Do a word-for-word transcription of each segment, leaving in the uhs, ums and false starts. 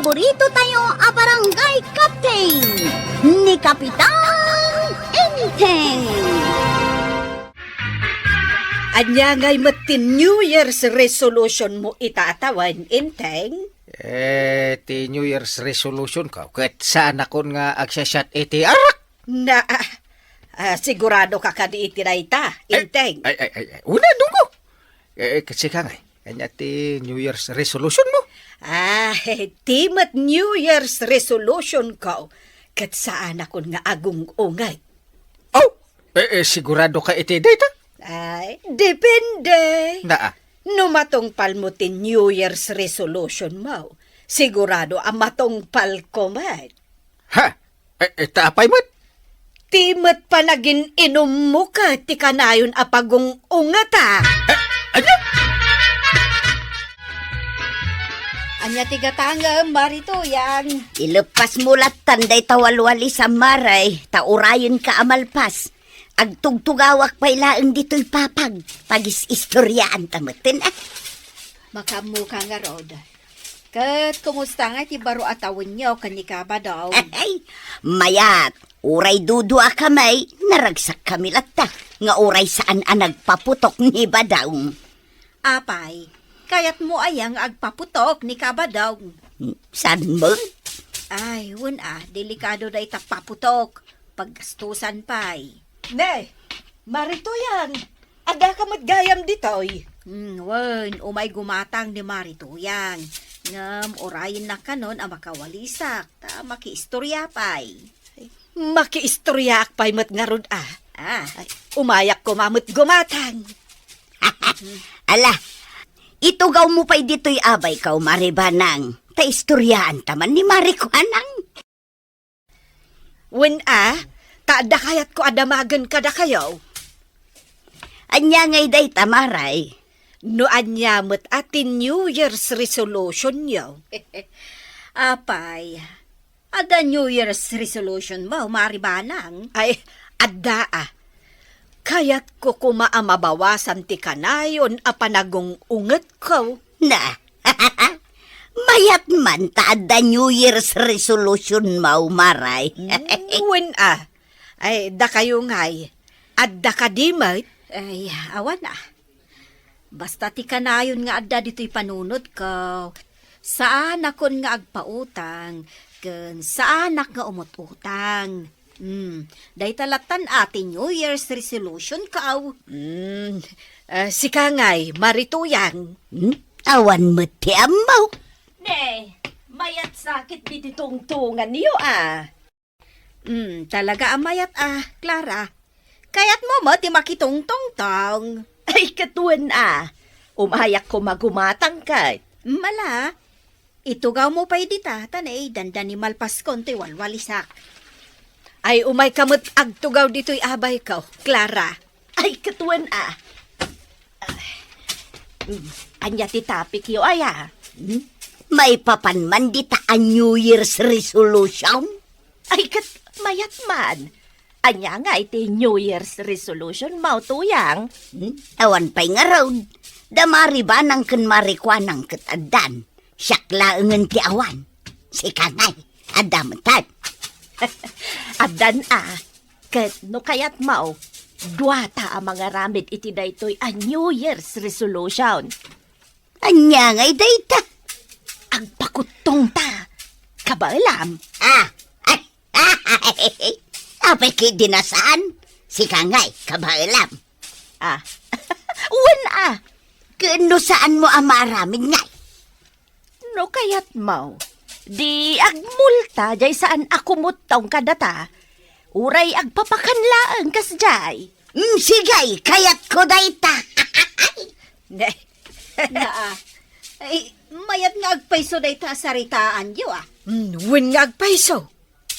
Burrito tayo a barangay captain, ni Kapitan Enteng. Ania ngay met ti New Year's resolution mo ita a tawen, Enteng? Eh, ti New Year's resolution ko, ket saanakon nga agsasat iti arak. Na, ah, ah, sigurado ka kadi iti dayta, Eh, Enteng? Ay, ay, ay, ay. Una, dunggo. Eh, kasi ka nga, eh. Kanya ti New Year's resolution mo? Ah, ti met New Year's resolution ko, ket saanakon nga agung-unget. Oh, eh, eh, sigurado ka iti dayta? Ay, depende. Naa. No matungpal mo ti New Year's resolution mo, sigurado a matungpal ko met. Ha? Eh, eh, ta apay met? Ti met panagin-inum mo ket ti kanayon a pagung-ungeta. Eh, ania? Ania ti gatangem, Mari Tuyang? Ileppas mo lattan dayta walwalisam, Mari, ta urayenka a malpas. Agtugtugawak pay laeng ditoy papag, pagis-istoriaan ta metten, ah. Makaammoka ngarud. Ket kumusta nga ti baro a tawenyo ken ni Kabadong? Ay, mayat. Uray dudua kami, naragsak kami latta, nga uray saan a nagpaputok ni Badong. Apay, kayatmo aya nga agpaputok ni Kabadong? Saan met? Ay, wen a, delikado dayta paputok. Paggastusan pay. Ne, Mari Tuyang, adda ka met gayam ditoy? Hmm, wen, umay gumatang ni Mari Tuyang. Ngem urayennak kanon a makawalisak, ta makiistoria pay. Makiistoriaak pay met ngarud a. Ah. Ay, umayak koma met gumatang. Ala, itugaw mo pay ditoy abayko, Mari Banang. Ta istoriaan ta man ni Mari Kuanang. Wen a, ta adda kayatko a damagen kadakayo. Ania ngay dayta, Mari? No ania met a ti New Year's resolutionyo? Apay, adda New Year's resolution mo, Mari Banang? Ay, adda a. Kayatko koma a mabawasan ti kanayon a panagung-ungetko. Na, mayat man ta adda New Year's resolution mo, Mari. Mm, wen a. Ay, dakayo ngay, adda kadi met? Ay, awan a. Basta ti kanayon nga adda ditoy panunotko, saanakon nga agpautang, ken saanak nga umut-utang. Hmm, dayta lattan a ti New Year's resolutionko. Hmm, ah, sika ngay, Mari Tuyang? Hmm? Awan met ti ammo. Ne, mayat sakit diti tungtunganyo a. Hmm, talaga a mayat a, Clara. Kayatmo met ti makitungtungtong? Ay, ket wen a. Umayak koma gumatang ket. Hmm, ala. Itugawmo pay dita, ta ne, dandani malpaskon ti walwalisak. Ay, umayka met agtugaw ditoy abayko, Clara. Ay, ket wen a. Ay. Hmm, ania ti topicyo aya? Hmm? Maipapan man dita a New Year's resolution? Ay, ket mayat man. Ania ngay ti New Year's resolution mo, Tuyang? Hmm? Awan pay ngarud. Da Mari Banang ken Mari Kuanang ket addan. Siak laengen ti awan. Sika ngay, adda metten. Addan a. Ket no kayatmo, duata a mangaramid iti daytoy a New Year's resolution. Ania ngay dayta? Agpakuttong ta. Kabaelam. Ah, ay, apay ket di na saan? Sika ngay, kabaelam. Ah, wen a. Ken no saanmo a maaramid ngay? No kayatmo, di agmulta jay saan a kumuttong kadata. Uray agpapakan laeng kasjay. Mm, sige, kayatko dayta. Ne. Naa. Ay, mayat nga agpayso dayta a saritaanyo, a. Mm, wen nga agpayso.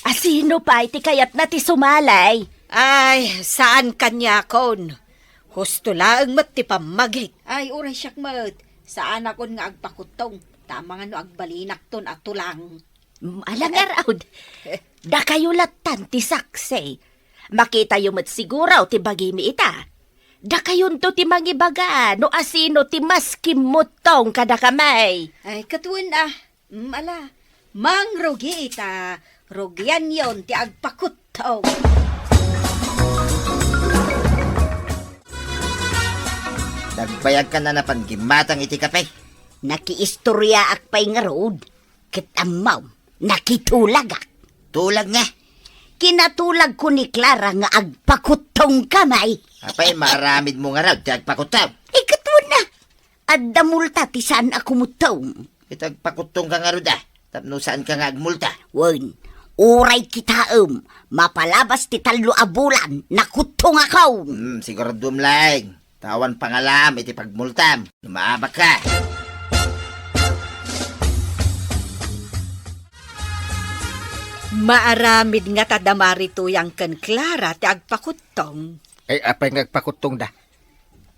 A, sino pay ti kayatna ti sumali? Ay, saan kaniakon. Husto laeng met ti pammagik. Ay, uray siak met. Saanakon nga agpakuttong. Ta amangan no agbalinakton a tulang. Mm, ala ngarud. Dakayo lattan ti saksi. Makitayo met siguro ti bagimi ita. Dakayonto ti mangibaga no asino ti mas kimmuttong kadakami. Ay, ket wen a. Mm, ala. Mangrugi ita, rugianyon ti agpakuttong. Nagbayagkan a napan gimmatang iti kape. Nakiistoriaak pay ngarud, ket ammom, nakitulagak. Tulag nga? Kinatulagko ni Clara nga agpakuttongkami. Apay, maaramidmo ngarud ti agpakuttong? Ikatuna, adda multa ti saan a kumuttong. Ket agpakuttongka ngarud a, tapno saanka nga agmulta. Wen, uray kitaem, mapalabas ti tallo a bulan, nakuttongakon. Hmm, siguraduem laeng. Ta awan pangalaam iti pagmultam no maabakka. Maaramid ngata da Mari Tuyang ken Clara ti agpakuttong. Ay, apay nga agpakuttongda?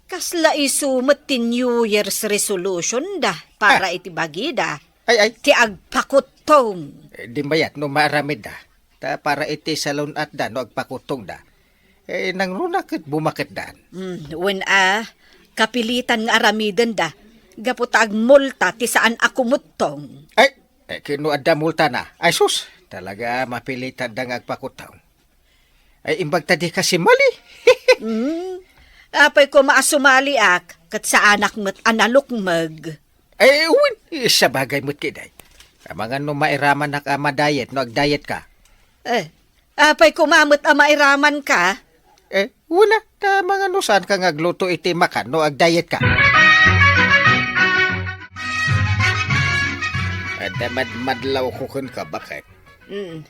Kasla isu met ti New Year's resolution da para Ah. iti bagida. Ay, ay. Ti agpakuttong. Eh, di mayat no maaramidda. Ta para iti salun-atda no agpakuttongda. Eh, nangruna ket bumaketdan. Hmm, wen a, kapilitan nga aramidenda. Gapu ta agmulta ti saan a kumuttong. Ay, eh, ket no adda multana. Ay, sus, talaga mapilitanda nga agpakuttong. Ay, imbag ta dika simali. Hmm, apay koma a sumaliak, ket saanak met a nalukmeg. Ay, wen, sabagay met ketdi. Amangan no mairamanak a madayet no agdayetka. Eh, apay koma met a mairamanka? Eh, wen a, ta amangan no saanka nga agluto iti makan no agdayetka. Adda madmadlawko kenka, baket. Mm.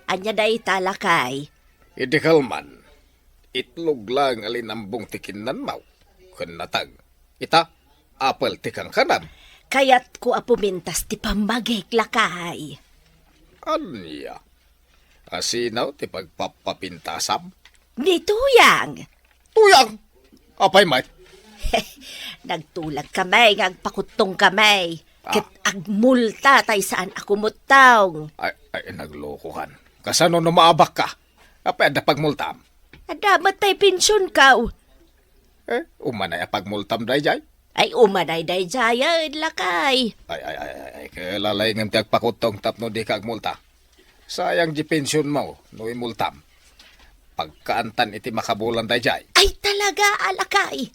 Ania dayta, lakay? Idi kalman, itlog laeng a linambong ti kinnanmaw, ken natag. Ita, apel ti kankanam. Kayatko a pumintas ti pammagik, lakay. Ania? Asino ti pagpapapintasam? Ni Tuyang. Tuyang? Apay met? Nagtulagkami nga agpakuttongkami. Ah. Ket agmulta tay saan a kumuttong. Ay, ay, naglokokan. Kasano no maabakka? Apay adda pagmultam? Adda met tay pensionko. Eh, umanay a pagmultam daydiay? Ay, umanay daydiay, lakay. Ay, ay, ay, ay, ay, ket laeng ti agpakuttong tapno dika agmulta. Sayang di pensionmo no imultam. Pagkaantan iti makabulan daydiay. Ay, talaga, a lakay.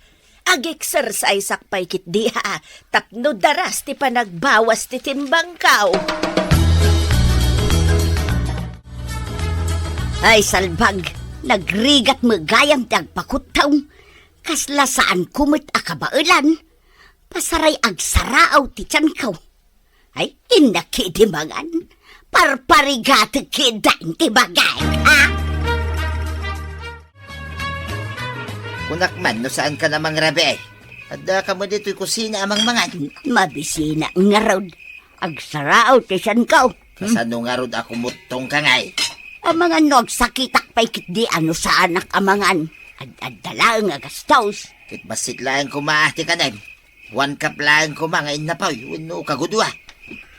Ag-exerciseak pay ketdi, ha, tapno daras ti panagbawas ti timbangko. Ay, salbag, nagrigat met gayam ti agpakuttong. Kasla saanko met a kabaelan. Pasaray agsaraaw ti tianko. Ay, innak idi mangan. Parparigatek ketdin ti bagik, ha? Kunak man no saanka a mangrabii. Addaka met ditoy kusina a mangmangan. Mabisinak ngarud. Agsaraaw ti tianko. Kasano ngarud a kumuttongka ngay? Amangan no agsakitak pay ketdi a no saanak a mangan. Ad-adda laeng a gastos. Ket bassit laeng koma ti kanem. One cup laeng koma nga innapoy wenno kagudua.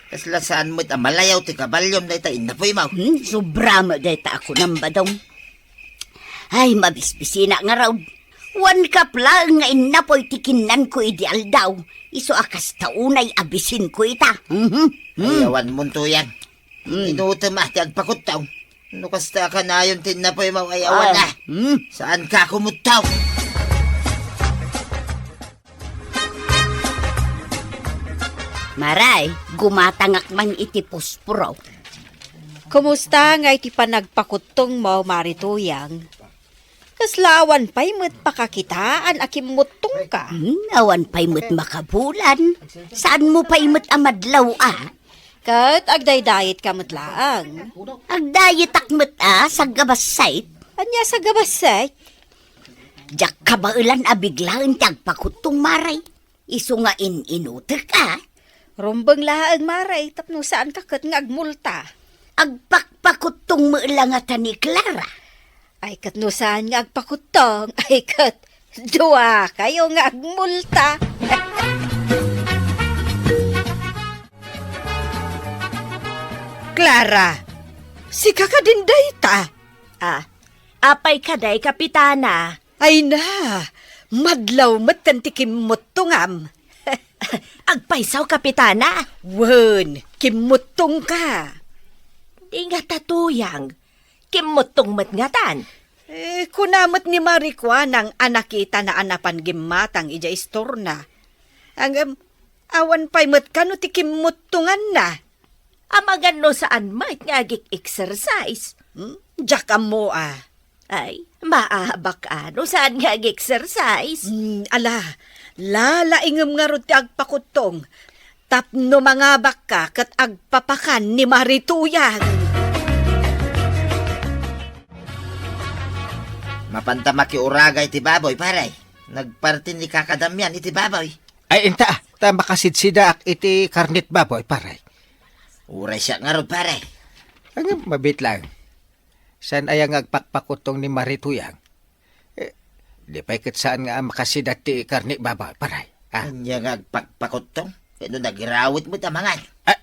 Kasla saan met a malayaw ti kabaliom dayta innapoymo. Hmm, sobra met dayta a kunam, Badong. Ay, mabisbisinak ngarud. One cup laeng nga innapoy ti kinnanko idi aldaw. Isu a kasta unay a bisinko ita. Mhm. Hmm. Ay, awan mon, Tuyang. Hmm. Inutem a ti agpakuttong. No kasta a kanayon ti innapoymo, ay awan a. Ah. Hmm. Saanka kumuttong? Maray, gumatangak man iti posporo. Kumusta ngay ti panagpakuttongmo, Mari Tuyang? Kasla awan pay met pakakitaan a kimmuttongka? Hmm, awan pay met makabulan. Saanmo pay met a madlaw a? Ket agdaydayetka met laeng. Agdayetak met a, saggabassit. Ania saggabassit? Diak kabaelan a biglaen ti agpakuttong, Maray. Isu nga in-inutek a. Rumbeng laeng, Maray, tapno saanka ket nga agmulta. Agpakpakuttong met la ngata ni Clara. Ay, ket no saan nga agpakuttong, ay, ket duakayo nga agmulta. Clara, sika kadin dayta? Ah, apay kadi, Kapitana? Ay na, madlaw met ken ti kimmuttongam. Agpayso, Kapitana? Wen, kimmuttongka. Di ngata, Tuyang. Kimmuttong met ngatan. Eh, kuna met ni Mari Kuanang a nakitana a napan gimmatang idiay istorna. Ngem, awan pay met kano ti kimmuttonganna. Amangan no saan met nga agik-exercise. Hmm? Diak ammo a. Ay, maabak a no saan nga ag-exercise. Hmm, ala, lalaingem ngarud ti agpakuttong. Tapno mangabakka ket agpapakan ni Mari Tuyang. Mapanta makiuraga iti baboy, pare. Nagparti ni kakadamian iti baboy. Ay, inta, ta makasidsidaak iti karnit baboy, pare. Uray siak ngarud, pare. Ang mabit lang. Saan aya nga agpakpakuttong ni Mari Tuyang? Eh, di pay ket saan nga makasidat ti karni baboy, paray? Ah? Ania nga agpakpakuttong? Ket no nagirawit met a mangan. Ah,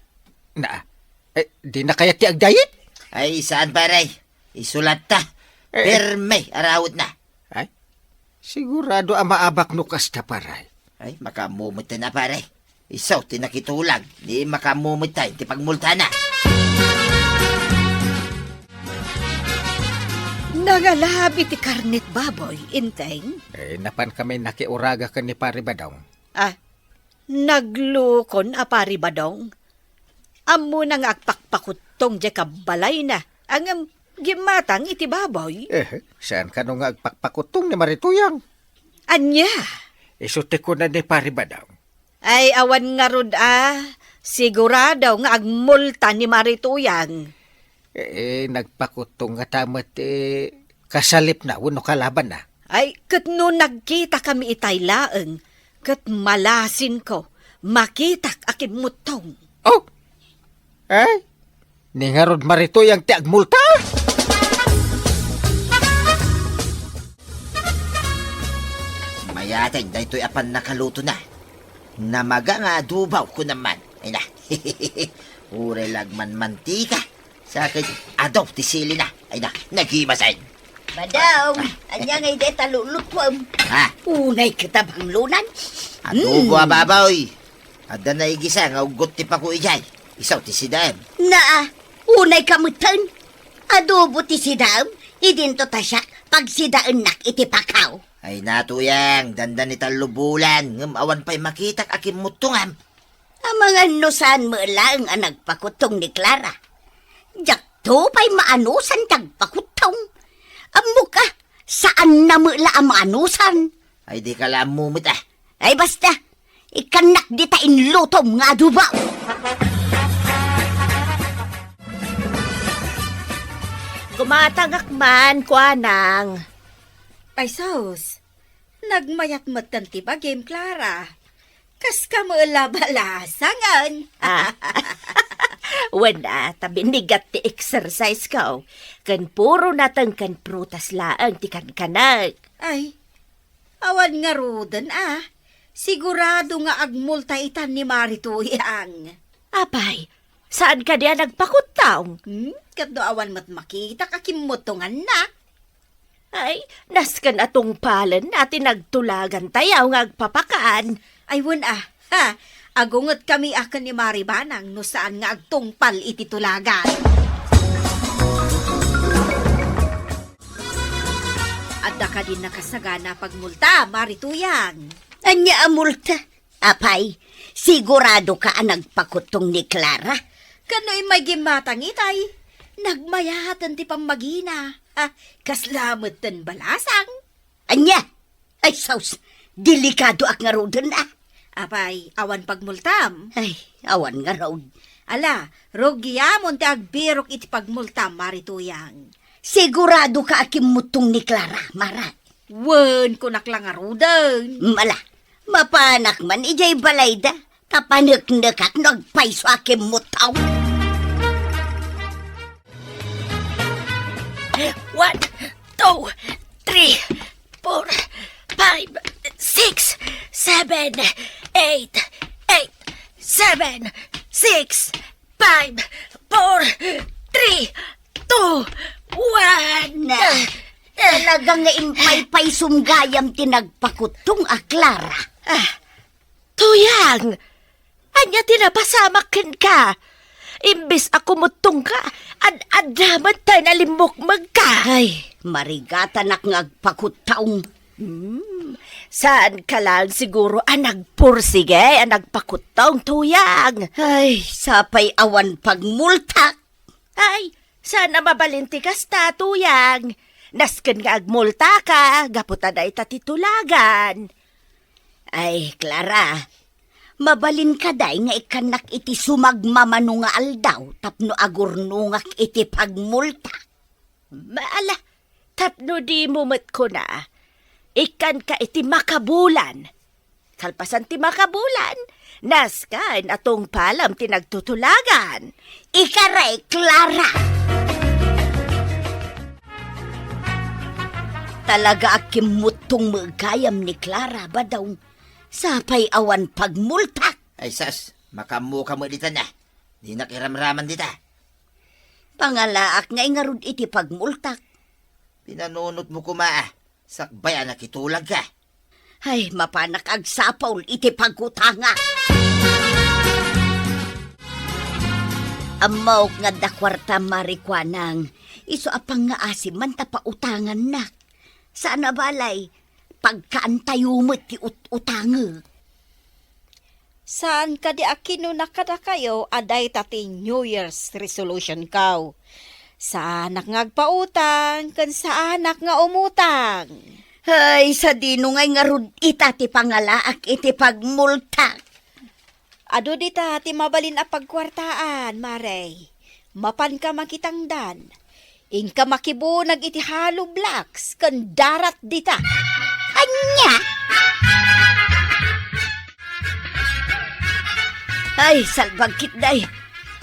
na, eh, di na kayat ti agdayet? Ay, saan, paray? Isulat ta. Eh, eh. Perme, arawit na. Ay, sigurado a maabak no kasta, paray. Ay, makaammo met a, pare. Isu ti nakitulag, di makaammo met ti pagmultana. Nangalabi ti karnit baboy, Inteng? Eh, napan kami nakiuraga ken ni Pari Badong. Ah, naglukon a Pari Badong? Ammona nga agpakpakuttong diay kabalayna, ngem gimmatang iti baboy. Eh, saan kano nga agpakpakuttong ni Mari Tuyang? Ania? Isu ti kuna ni Pari Badong. Ay, awan ngarud a. Sigurado nga agmulta ni Mari Tuyang. Eh, nagpakuttong ngata met, eh, kasalipna wenno kalabanna. Ay, ket no nagkitakami itay laeng, ket malasinko, makitak a kimmuttong. Oh! Ay, ni ngarud Mari Tuyang ti agmulta? Mayateng daytoy a pannakalutona. Namaga nga adobo, kunam man. Ay na. Uray la agmanmantika. Sa ket adu ti silina. Ay na, nagimasen. Badong, ania ngay deta lulutuem? Ha? Unay kita banglunan. Adobo a baboy. Adda naigisa nga uggot ti pako idiay. Isu ti sidaem. Naa, unay ka metten. Adobo ti sidaem, idinto ta siak pagsidaennak iti pakaw. Ay na, Tuyang, dandani tallo bulan, ngem awan pay makitak a kimmuttongam. Amangan no saan met laeng a nagpakuttong ni Clara. Diakto pay maanusan ti agpakuttong. Ammok a, saanna met la a maanusan. Ay, di ka la ammo met a. Ay, basta, ikkannak dita inlutom nga adobo. Gumatangak man, kuanang. Ay, sus. Nagmayat metten ti bagim, Clara. Kas ka met la balasangen. Ah. Wen, ah, ta binigat ti exercise ko. Ken puro nateng ken prutas laeng ti kankanek. Ay, awan ngaruden, ah. Sigurado nga agmulta itan ni Mari Tuyang. Apay, saan kadi a nagpakuttong? Hmm? Ket no awan met makitak a kimmuttonganna? Ay, nasken a tungpalenna ti nagtulagantayo nga agpapakan. Ay, wen a. Ha? Agungetkami a ken ni Mari Banang no saan nga agtungpal iti tulagan. Adda kadin nakasagana a pagmulta, Mari Tuyang? Ania a multa? Apay, sigurado ka a nagpakuttong ni Clara? Ken no immay gimmatang itay, nagmayaten ti pammagina. Ha, kasla metten balasang. Ania? Ay, sus, delikadoak ngaruden, ah. Apay, awan pagmultam? Ay, awan ngarud. Ala, rugiamon ti agbirok iti pagmultam, Mari Tuyang. Sigurado ka a kimmuttong ni Clara, Mara? Wen, kunak la ngaruden. Mala, mapanak man idiay balayda, ta paneknekak no agpayso a kimmuttong. One, two, three, four, five, six, seven, eight, eight, seven, six, five, four, three, two, one. Na, talaga nga impaypaysom gayam ti nagpakuttong a Clara. Ah, Tuyang, ania ti napasamak kenka? Imbes a kumuttongka, ad-adda met ta nalimmukmegka. Ay, marigatanak nga agpakuttaong. Hmm, saan ka lang siguro a nagpursige a nagpakuttong, Tuyang? Ay, sapay awan pagmultak. Ay, saan a mabalin ti kasta, Tuyang? Nasken nga agmultaka, gapu ta dayta ti tulagan. Ay, Clara, mabalin kadi nga ikkannak iti sumagmamano nga aldaw tapno agurnongak iti pagmultak? Ala, tapno dimo met kuna, ikkanka iti makabulan. Kalpasan ti makabulan, nasken a tungpalem ti nagtutulagan. Ikaray, Clara! Talaga a kimmuttong met gayam ni Clara, Badong. Sapay awan pagmultak. Ay, sas, makaammoka met ditan a. Dinak iramraman dita. Pangalaak nga ingarud iti pagmultak. Pinanunotmo koma a, sakbay a nakitulagka. Ay, mapanak agsapul iti pagutanga. Ammok nga adda kuarta, Mari Kuanang, isu a pangngaasim man ta pautangannak. Saan a balay, pagkaantayo met ti ut-utangek. Saan kadi a kinuna kadakayo a dayta ti New Year's resolution ko? Saanak nga agpautang, ken saanak nga umutang. Ay, sadino ngay ngarud ita ti pangalaak iti pagmultak? Adu dita ti mabalin a pagkuartaan, Mare. Mapanka makitangdan. Inka makibunag iti hollow blocks ken darat dita. Ania? Ay, salbag ketdi.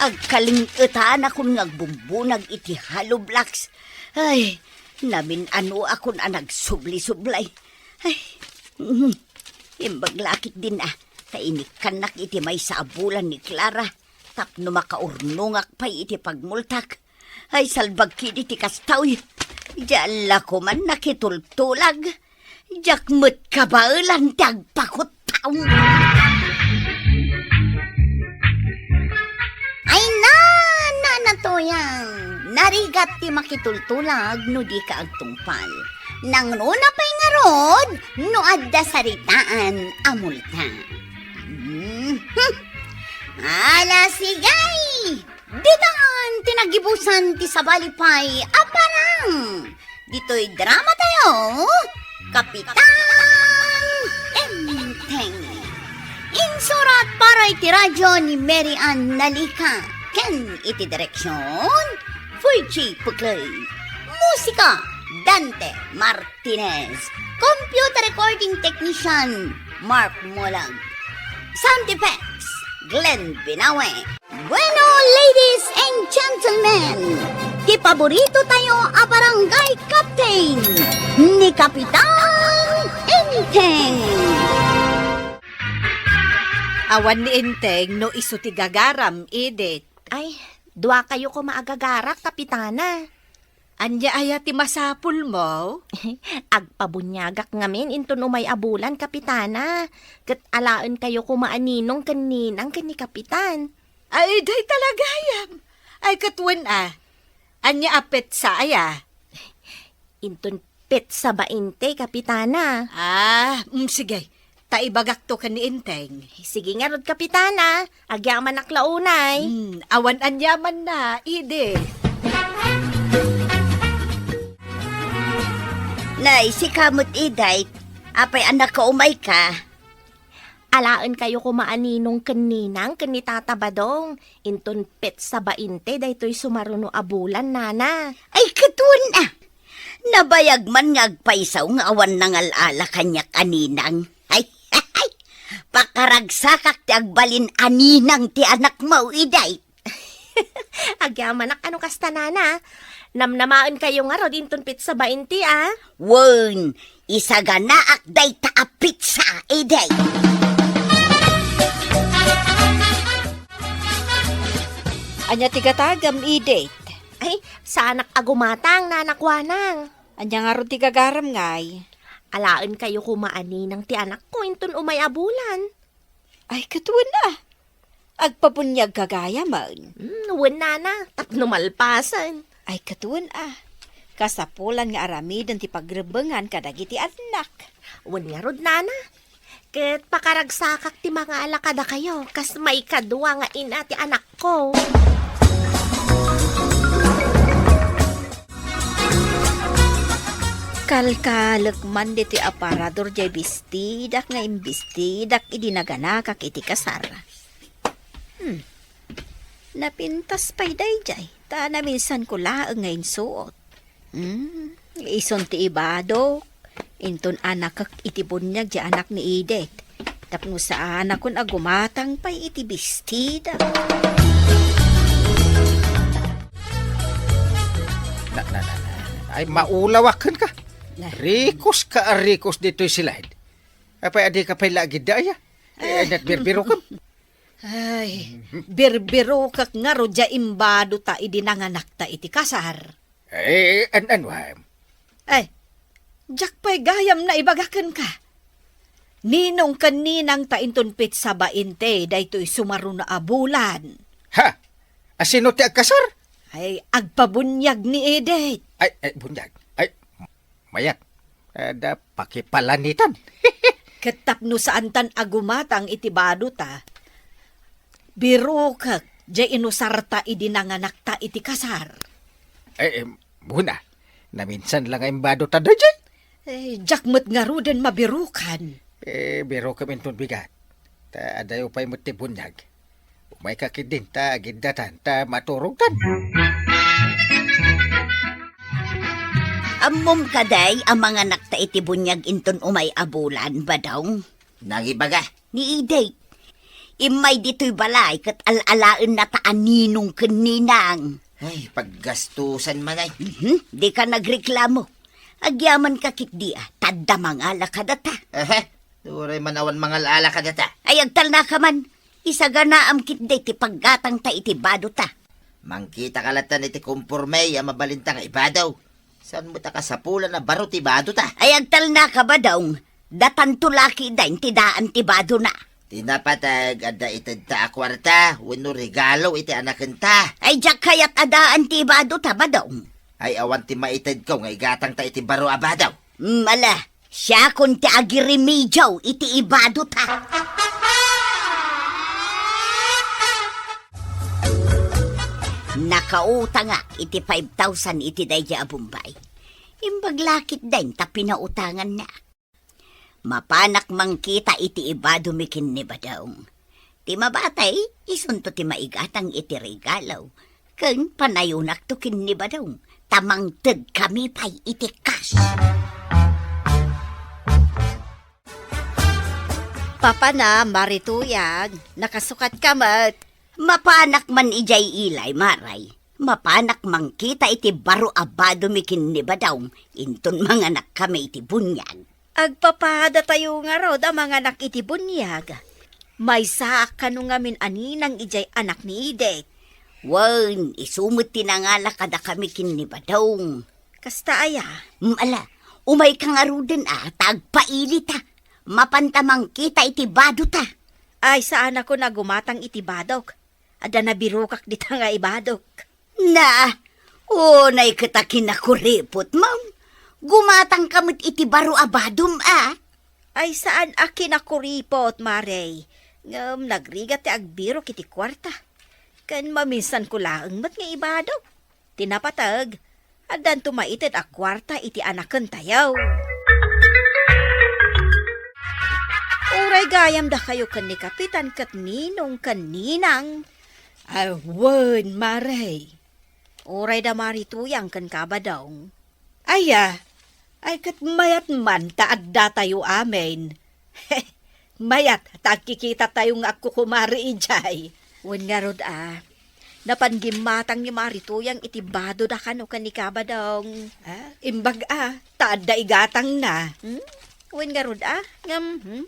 Agkaling-etanakon nga agbumbunag iti hollow blocks. Ay, namin-anoakon a nagsubli-sublay. Ay, mhm. Imbag la ketdin a, ta inikkannak iti maysa a bulan ni Clara tapno makaurnongak pay iti pagmultak. Ay, salbag ketdi ti kasta, uy. Diak la koman nakitultulag. Diak met kabaelan ti agpakuttaw. Ay, na, na, na, Tuyang. Narigat ti makitultulag no dika agtungpal. Nangruna pay ngarud no adda saritaan a multa. Mhm. Ala, sige! Ditan ti nagibusan ti sabali pay a parang. Ditoy drama tayo, Kapitan Enteng. Insurat para iti radyo ni Mary Ann Nalica ken iti direksyon, Fuji Puclay. Musika, Dante Martinez. Computer recording technician, Mark Molag. Sound effects, Glenn Binawe. Bueno, ladies and gentlemen, ti paborito tayo a barangay captain, ni Kapitan Enteng. Awan ni Enteng no isu ti gagaram, Edith. Ay, dua kayo koma a gagarak, Kapitana. Ania aya ti masapulmo? Agpabuniagak ngamin inton umay a bulan, Kapitana. Ket alaen kayo koma a ninong ken ninang ken ni Kapitan. Ay, dayta la gayam. Ay, ket wen a. Ania a petsa aya? Inton petsa bainte, Kapitana. Ah, mm, sige. Ta ibagakto ken ni Enteng. Sige ngarud, Kapitana. Agyamanak la unay. Hmm, awan aniamanna, Edith. Nay, sika met, Edith. Apay a nakaumayka? Alaen kayo koma a ninong ken ninang ken ni Tata Badong. Inton petsa bainte daytoy sumaruno a bulan, nana. Ay, ket wen a. Nabayag man nga agpaysaw nga awan nangal-ala kaniak a ninang. Ay, pakarugsakak ti agbalin a ninang ti anakmo, Edith. Agyamanak a no kasta, nana. Namnamaen kayo ngarud inton petsa bainte, a? Wen, isaganaak dayta a petsa, Edith. Ania ti gatagam, Edith? Ay, saanak a gumatang, Nana Kuanang. Ania ngarud ti gagaram ngay? Alaen kayo koma a ninang ti anakko inton umay a bulan. Ay, ket wen a. Agpabuniagka gayamen. Hmm, wen, nana, tapno malpasen. Ay, ket wen a. Kasapulan nga aramiden ti pagrebbengan kadagiti annak. Wen ngarud, nana. Ket pakaragsakak ti mangala kadakayo, kas maikadua nga ina ti anakko. Kalkalek man ditoy aparador jay bestidak nga imbestidak idi naganakak iti kasar. Hmm. Napintas pay dayjay, ta naminsanko laeng nga insuot. Hmm, isun ti ibadok, inton anakek iti buniag ti anak ni Edith. Tapno saanakon a gumatang pay iti bestida. Na, na, na, na. Ay, maulawaken ka. Na. Rikos ka a rikos ditoy sila'd. Apay, adi ka pay lagid da, aya? Eh, nagbirbiro ka. Ay, birbirokek ngarud jay imbado ta idi nanganak ta iti kasar. Eh, an-, ano, ah? Ay, diak pay gayam naibaga kenka. Ninong ken ninang ta inton petsa bainte daytoy sumaruno a bulan. Ha? Asino ti agkasar? Ay, agpabuniag ni Edith. Ay, ay, buniag. Ay, mayat. Adda pakipalanitan. Ket tapno saantan a gumatang iti bado ta, birokek jay inusarta idi nanganakta iti kasar. Eh, eh, buna, naminsan la nga imbado ta dayjay? Eh, diak met ngaruden mabirokan. Eh, birokem inton bigat. Ta adayo pay met ti buniag. Umayka ketdin ta agiddatan ta maturogtan. Ammom kadi a manganak ta iti buniag inton umay a bulan, Badong? Nangibaga? Ni Edith. Immay ditoy balay ket al-alaenna ta a ninong ken ninang. Ay, paggastusan man ay. Mhm, dika nagreklamo. Agyamanka ketdi a, ta adda mangala kadata. Aha, uray man awan mangal-ala kadata. Ay, agtalnaka man. Isaganaam ketdi ti paggatangta iti badota. Mangkitaka latta iti komporme a mabalinta nga ibado. Saan met a kasapulan a baro ti badota? Ay, agtalnaka, Badong. Datanto la ketdin ti daan ti badona. Ti napateg, adda itedta a kuarta wenno regalo iti anakenta. Ay, diak kayat a daan ti badota, Badong. Ay, awan ti maitedko nga igatangta iti baro a bado. Mm, ala, siakon ti agiremediaw iti ibadota. Nakautangak iti five thousand iti daydi a Bombay. Imbag la ketdin ta pinautangannak. Mapanak mangkita iti ibadomi ken ni Badong. Ti mabati, isunto ti maigatang iti regalo. Ken panayonakto ken ni Badong, ta mangtedkami pay iti kas. Papana, Mari Tuyang, nakasukatka met. Mapanak man idiay ilay, Mari. Mapanak mangkita iti baro a badomi ken ni Badong, inton manganakkami iti buniag. Agpapadatayo ngarud a manganak iti buniag. Maysaak kano ngamin a ninang idiay anak ni Edith. Wen, isu met ti nangala kadakami ken ni Badong. Kasta aya? Mm, ala, umayka ngaruden a, ta agpailita. Mapanta mangkita iti badota. Ay, saanakon a gumatang iti badok. Adda nabirokak dita nga ibadok. Na, unay ket a kinakuripot, ma'am. Gumatangka met iti baro a badom, a? Ay, saan a kinakuripot, Mari. Ngem nagrigat ti agbirok iti kuarta. Ken maminsanko laeng met nga ibadok. Ti napateg, addanto maited a kuarta iti anakentayo. Uray gayam dakayo ken ni Kapitan ket ninong ken ninang. Ay, wen, Mari. Uray da Mari Tuyang ken Kabadong. Aya, ay ket mayat man ta addatayo amin. Mayat ta agkikitatayo nga agkukumari idiay. Wen ngarud a, napan gimmatang ni Mari Tuyang iti badoda kano ken ni Kabadong. Ah, imbag a, ta adda igatangna. Hmm? Wen ngarud a, ngem, hmm?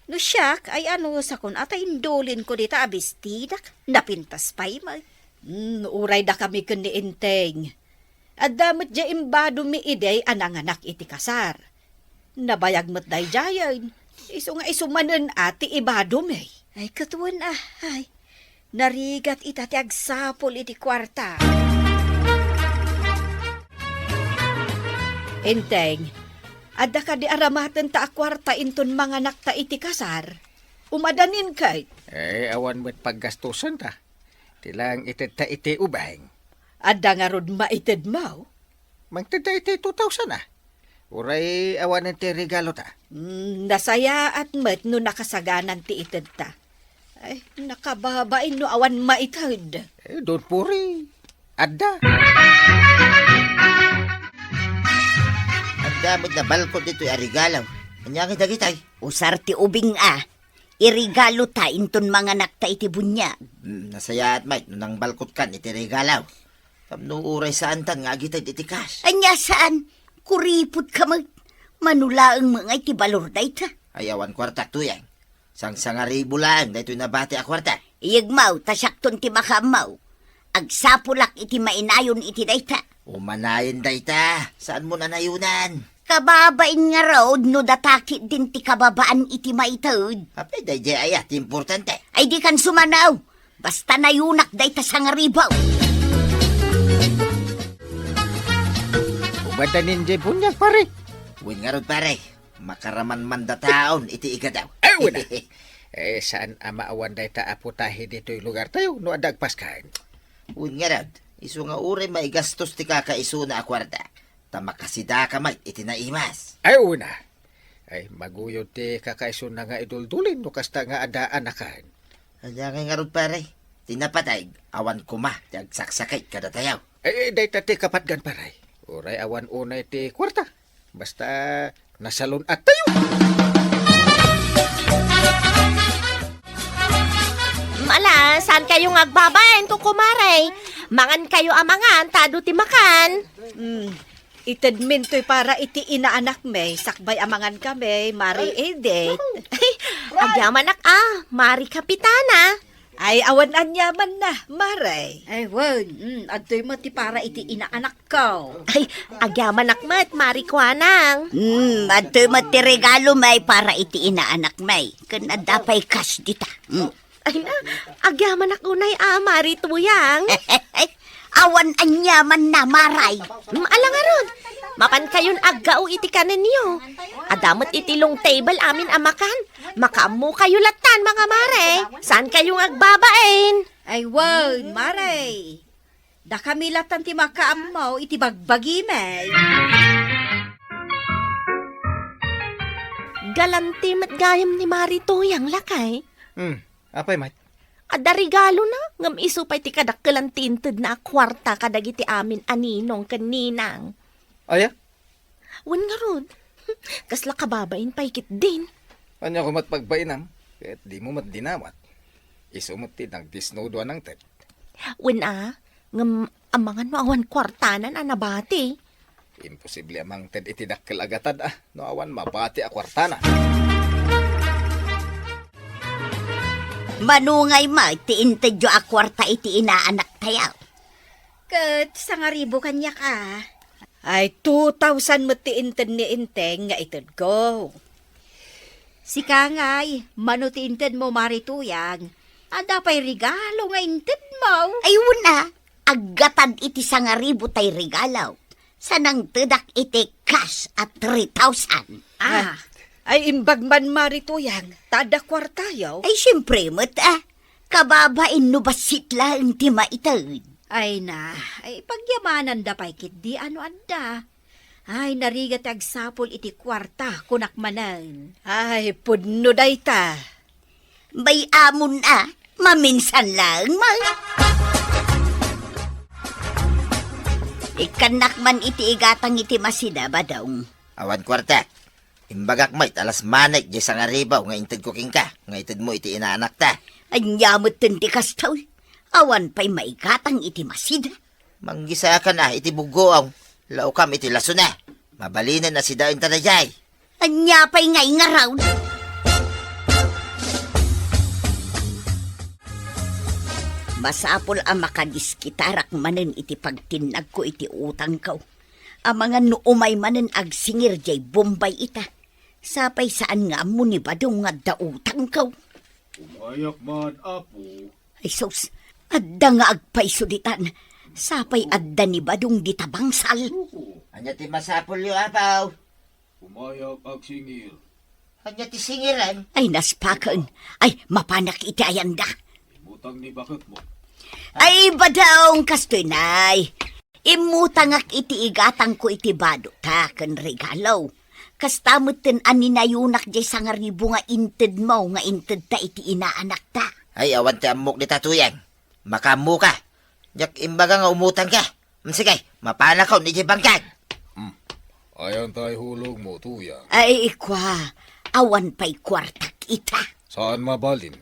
No siak, ay ano, sakon a ta indulinko dita a bestidak, napintas pay met. Hmm, uray dakami ken ni Enteng. Adda met diay imbadomi idi a nanganak iti kasar. Nabayag met daydiayen, isu nga isu manen a ti ibadomi. Ay, ket wen a, ay, Narigat ita ti agsapul iti kuarta. Enteng, adda kadi aramatenta a kuarta inton manganakta iti kasar? Umadanin ket? Eh, awan met paggastusenta. Ti lang itedta iti ubing. Adda ngarud maitedmo? Mangtedda iti two thousand a. Uray awanen ti regalota. Mm, nasayaat met no nakasaganan ti itedta. Ay, nakababain no awan maited. Eh, don't worry. Adda. Adda met nabalkot ditoy a regalo. Ania nga dagitay? Usar ti ubing a. Iregalota inton manganakta iti buniag. Mm, nasayaat met no nangbalkotkan iti regalo. Tapno uray saantan nga agited iti cash. Ania saan? Kuripot ka met. Mano laeng met nga iti balor dayta? Ay, awan kuartak, Tuyang. Sangsangaribo laeng daytoy nabati a kuarta. Iyegmo, ta siakton ti makaammo. Agsapulak iti mainayon iti dayta. Umanayon dayta. Saanmo nanayonan? Kababain ngarud no data ketdin ti kababaan iti maited. Apay, daydiay aya ti importante. Ay, dikan sumanaw. Basta nayonak dayta sangaribo. Umadanin diay buniag, pare. Wen ngarud, pare. Makaraman man dataon iti igadaw. Ay, wen a. Eh, saan a maawan dayta a putahe ditoy lugartayo no adda agpaskan? Wen ngarud, isu nga uray maigastos ti kakaisuna a kuarta, ta makasidaka met iti naimas. Ay, wen a. Ay, maguyod ti kakaisuna nga iduldulin no kasta nga adda anakan. Ania ngay ngarud, pare? Ti napateg, awan koma ti agsaksaket kadatayo. Eh, dayta ti kapatgan, pare. Uray awan unay ti kuarta. Basta, nasalun-attayo. Ala, saan kayo nga agbabain, to kumare? Mangan kayo a mangan, ta adu ti makan. Mm. Itedmin toy para iti inaanak mi, sakbay a mangan kami, Mari Edith. Ay, agyamanak a, Mari Kapitana. Ay, awan aniamanna, Mare. Ay, wen, mm, adtoy met ti para iti inaanakko. Ay, agyamanak met, Mari Kuanang. Mm, adtoy met ti regalo mi para iti inaanak mi. Ken adda pay cash dita. Mm. Ay na, agyamanak unay a, Mari Tuyang. Awan aniamanna, Maray. Mm, ala ngarud, mapan kayon aggao iti kanenyo. Adda met iti long table amin a makan. Makaammo kayo latan, mga mare. Saan kayo nga agbabain? Ay, wen, mare. Dakami latan ti makaammo iti bagbagi, may. Galanti met gayam ni Mari Tuyang, lakay. Hmm, apay met? Adda regalona, ngem isu pay ti kadakkelan ti intedna a kuarta kadagiti amin a ninong ken ninang. Aya? Wen ngarud, kasla kababain pay ketdin. Ania koma ti pagbainam, ket dimo met dinawat. Isu met ti nagdesnudo a nangted. Wen a, ngem amangan no awan kuartanan a nabati. Imposible a mangted iti dakkel a gatad a no awan mabati a kuartana. Mano ngay met ti intedyo a kuarta iti inaanaktayo? Ket sangaribu kaniak a. Ay, two thousand met ti inted ni Enteng nga itedko. Sika ngay, mano ti intedmo, Mari Tuyang? Adda pay regalo nga intedmo? Ay, wen a, aggatad iti sangaribu tay regalo. Sa nangtedak iti cash a three thousand. Ah. Ay, imbag man, Mari Tuyang, ta adda kuartayo? Ay, siempre met a. Kababain no bassit laeng ti maited. Ay na, ay pagyamananda pay ketdi a no adda. Ay, narigat ti agsapul iti kuarta, kunak manen. Ay, pudno dayta. Bay-amon a, maminsan laeng man. Ikkannak man iti igatang iti masida, Badong. Awan kuarta. Imbagak met a las manek diay sangaribu nga intedko kenka, nga itedmo iti inaanakta. Ania metten ti kastoy? Awan pay maigatang iti masida. Manggisakan a iti buggoaw, laukam iti lasona. Mabalinen a sidaenta daydiay. Ania pay ngay ngarud? Masapul a makadiskitarak manen iti pagtinnagko iti utangko. Amangan no umay manen agsingir diay Bombay ita. Sapay saan nga ammo ni Badong nga adda utangko. Umayak man, Apo. Ay sus, adda nga agpayso ditan. Sapay adda ni Badong dita bangsal. Ania ti masapulyo, apaw? Umayag agsingir. Ania ti singiren? Ay, naspaken. Ay, mapanak iti ayanda. Immutang ni baketmo. Ay, Badong, kastoy, nay. Immutangak iti igatangko iti bado ta ken regalo. Kasta metten a ninayunak diay sangaribu nga intedmo nga intedta iti inaanakta. Ay, awan ti ammok dita, Tuyang. Makaammoka. Diak imbaga nga umutangka. Mm, sige, mapanakon idiay bangkag. Hmm. Ayan tay hulogmo, Tuyang. Ay, ikwa, awan pay kuartak ita. Saan mabalin?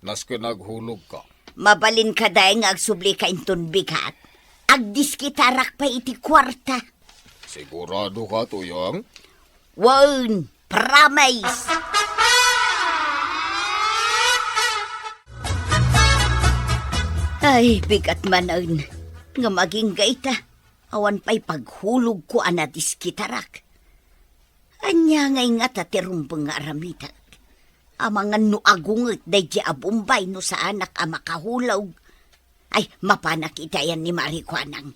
Nasken aghulogka. Mabalin kadi nga agsublika inton bigat. Agdiskitarak pay iti kuarta. Siguradoka, Tuyang? Wen, promise. Ay, bigat manen. Ngem agingga ita, awan pay paghulogko a nadiskitarak. Ania ngay ngata ti rumbeng nga aramidek? Amangan no agunget daydiay a Bombay no saanak a makahulog. Ay, mapanak iti ayan ni Mari Kuanang.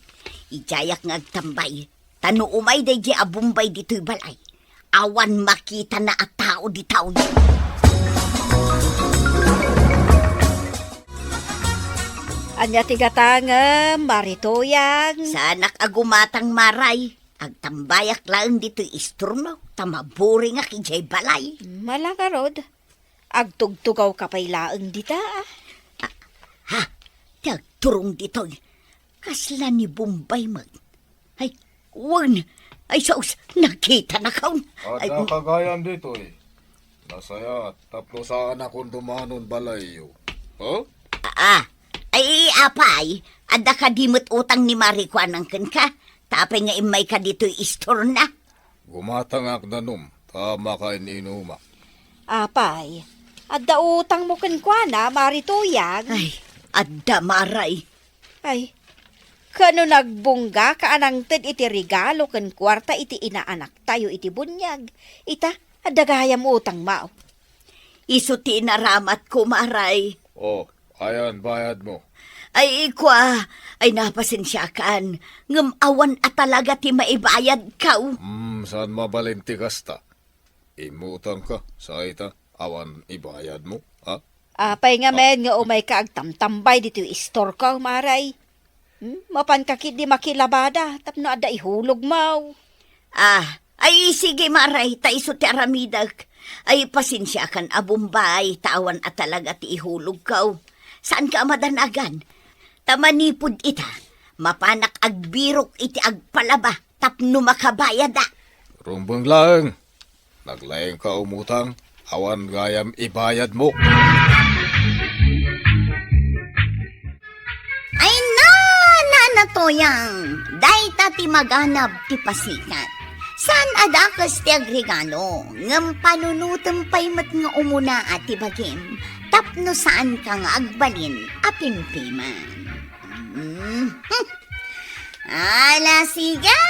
Idiayak nga agtambay. Ta no umay daydiay a Bombay ditoy balay, awan makitana a tao ditoy. Ania ti gatangem, Mari Tuyang? Saanak a gumatang, Maray. Agtambayak laeng ditoy istormo, ta maburingak idiay balay. Mala ngarud, agtugtugawka pay laeng dita, a? Ah, ha? Ti agturong ditoy. Kasla ni Bombay met. Ay, wen. Ay, sus, nakitanakon. Ay, adda kagayam ditoy. Nasayaat, tapno saanakon dumanon balayyo. Ha? Ah, ay, apay, adda kadi met utang ni Mari Kuanang kenka? Ta apay nga immayka ditoy istorna? Gumatangak danum, ta makain-inumak. Apay, adda utangmo kenkuana, Mari Tuyang? Ay, adda, Maray. Ay, kano nagbunnggaka a nangted iti regalo ken kuarta iti inaanaktayo iti buniag? Ita, adda gayam utangmo. Isu ti inaramatko, Maray. Oh, ayan bayadmo? Ay, ikwa, ay napasensiakan, ngem awan a talaga ti maibayadko. Hmm, saan mabalin ti kasta? Immutangka, sa ita, awan ibayadmo, ha? Apay ngamin nga umayka agtamtambay ditoy istorko, Maray? Hmm? Mapanka ketdi makilabada tapno adda ihulogmo. Ah, ay, sige, Maray, ta isu ti aramidek. Ay, pasensiakan a Bombay, ta awan a talaga ti ihulogko. Saanka a madanagan? Ta manipud ita, mapanak agbirok iti agpalaba tapno makabayada. Rumbeng laeng. Naglaingka umutang, awan gayam ibayadmo. Ay, na, na, na, Tuyang, dayta ti maganab ti pasikat. Saan a dakes ti agregalo, ngem panunotem pay met nga umuna a ti bagim, tapno saanka nga agbalin a pimpiman. Mhm. Ala, sige!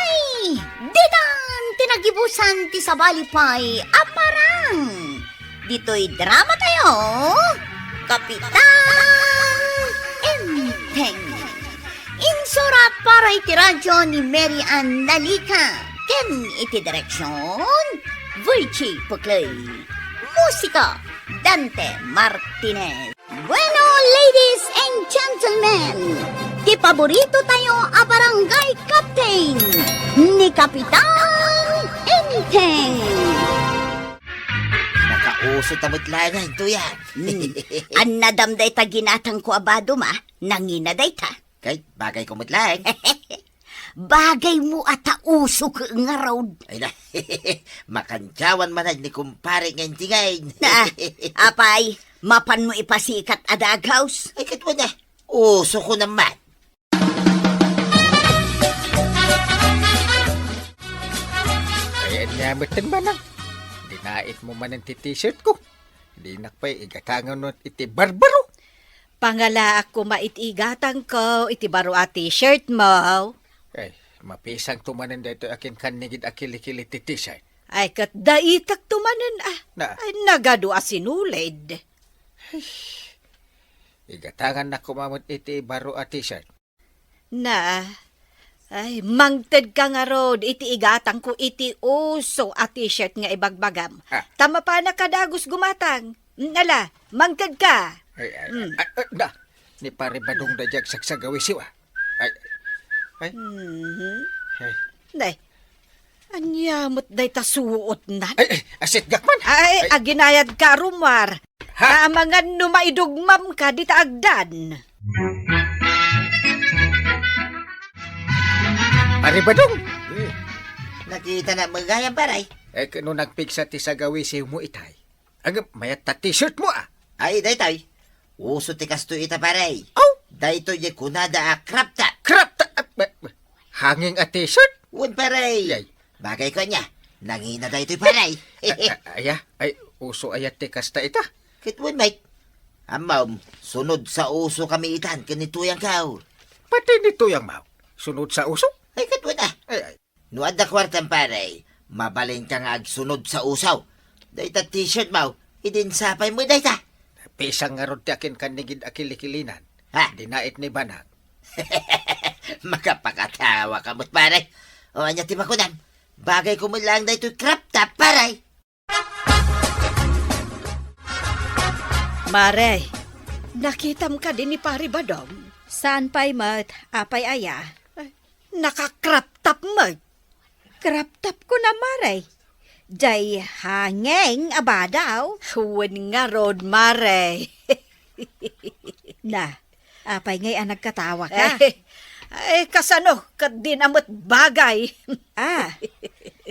Ditan ti nagibusan ti sabali pay a parang. Ditoy drama tayo, Kapitan Enteng. Insurat para iti radyo ni Mary Ann Nalica ken iti direksyon, Virgie Puclay. Musika, Dante Martinez. Bueno, ladies and gentlemen, ti paborito tayo a barangay captain, ni Kapitan Enteng. Nakauso ta met laeng, Tuyang. Hmm. Annadam dayta ginatangko a badom, a? Nangina dayta. Kay, bagayko met laeng. Bagaymo a ta usok ngarud. Ay na, makandiawan manen ni kumpare nga Enteng. Na, apay, mapanmo ipasikat a dagaws? Ay, ket wen a, usokon man. Ay, ania metten, Manang? Dinaitmo manen ti t-shirtko. Dinak pay igatangan iti barbaro. Pangalaak koma iti igatangko iti baro a t-shirtmo. Ay, mapisangto manen daytoy a kinkannigid a kilikili ti t-shirt. Ay, ket daitakto manen, a. Na. Ay, nagadu a sinulid. Ay, Igatangannak koma met iti baro a t-shirt. Na, ay, mangtedka ngarud iti igatangko iti uso a t-shirt nga ibagbagam. Ah. Ta mapanak a dagus gumatang. Mm, ala, mangtedka. Ay, ay, Mm. ay, ay, na, ni Pare Badong da diak sagsagawisiw, ah. Ay, ay. Mhm. Ay. Nay, ania met dayta suotnan? Ay, ay, asitgak man. Ay, Ay. aginayadka, Rumar. Ha? Amangan no maidugmamka dita agdan. Pare Badong! Hmm. Nakita na met gayam, pare. Eh, kano nagpigsa ti sagawisiw mo itay? Agam, mayat ta t-shirt mo, ah. Ay, daytoy. Uso ti kastoy ita, pare. Oh? Daytoy di kunada a crop top. Crop top? Ah, ba-, ba-, hanging a t-shirt? Wen, pare. Yay. Bagay ko ania. Nangina daytoy, pare. Ah, ah, aya? Ay, uso aya ti kasta ita? Ket wen, mate. Ammom, sunod sa uso kami itan ken ni Tuyang Kaur. Pati ni Tuyang Mau, sunod sa uso? Ay, ket wen, ah. Ay, ay. No adda kuartam, pare, mabalinka nga agsunod sa uso. Dayta t-shirt mo, idin sapay mo dayta. Pisang ngarud ti akin kannigid a kilikilinan. Ha? Dinait ni Banag. Makapakatawa ka met, pare. O, ania ti makunam? Bagay ko met laeng daytoy crop top, pare. Mare, nakitam kadi ni Pare Badong? Saan pay met, apay aya? Ay, naka-crop top met. Crop top ko na, Mare. Jay hanging a badaw. Wen ngarud, Mare. Na, apay ngay a nagkatawa ka? Ay, ay, kasano? Ket di na met bagay. Ah.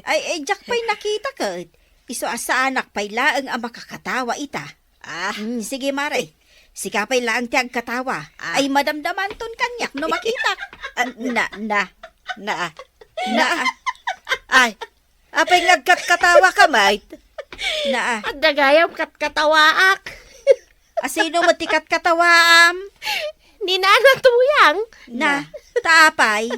Ay, ay, diak pay nakita ket. Isu a saanak pay laeng a makakatawa ita. Ah. Mm, sige, Mare. Sika pay laeng ti agkatawa. Ah. Ay, madamdamanton kaniak no makitak. Ah, na, na, na, na. Ay, apay nga agkatkatawa ka, mate? Na. Adda gayam katkatawaak. Asino met ti katkatawaam? Ni Nana Tuyang. Na, ta apay?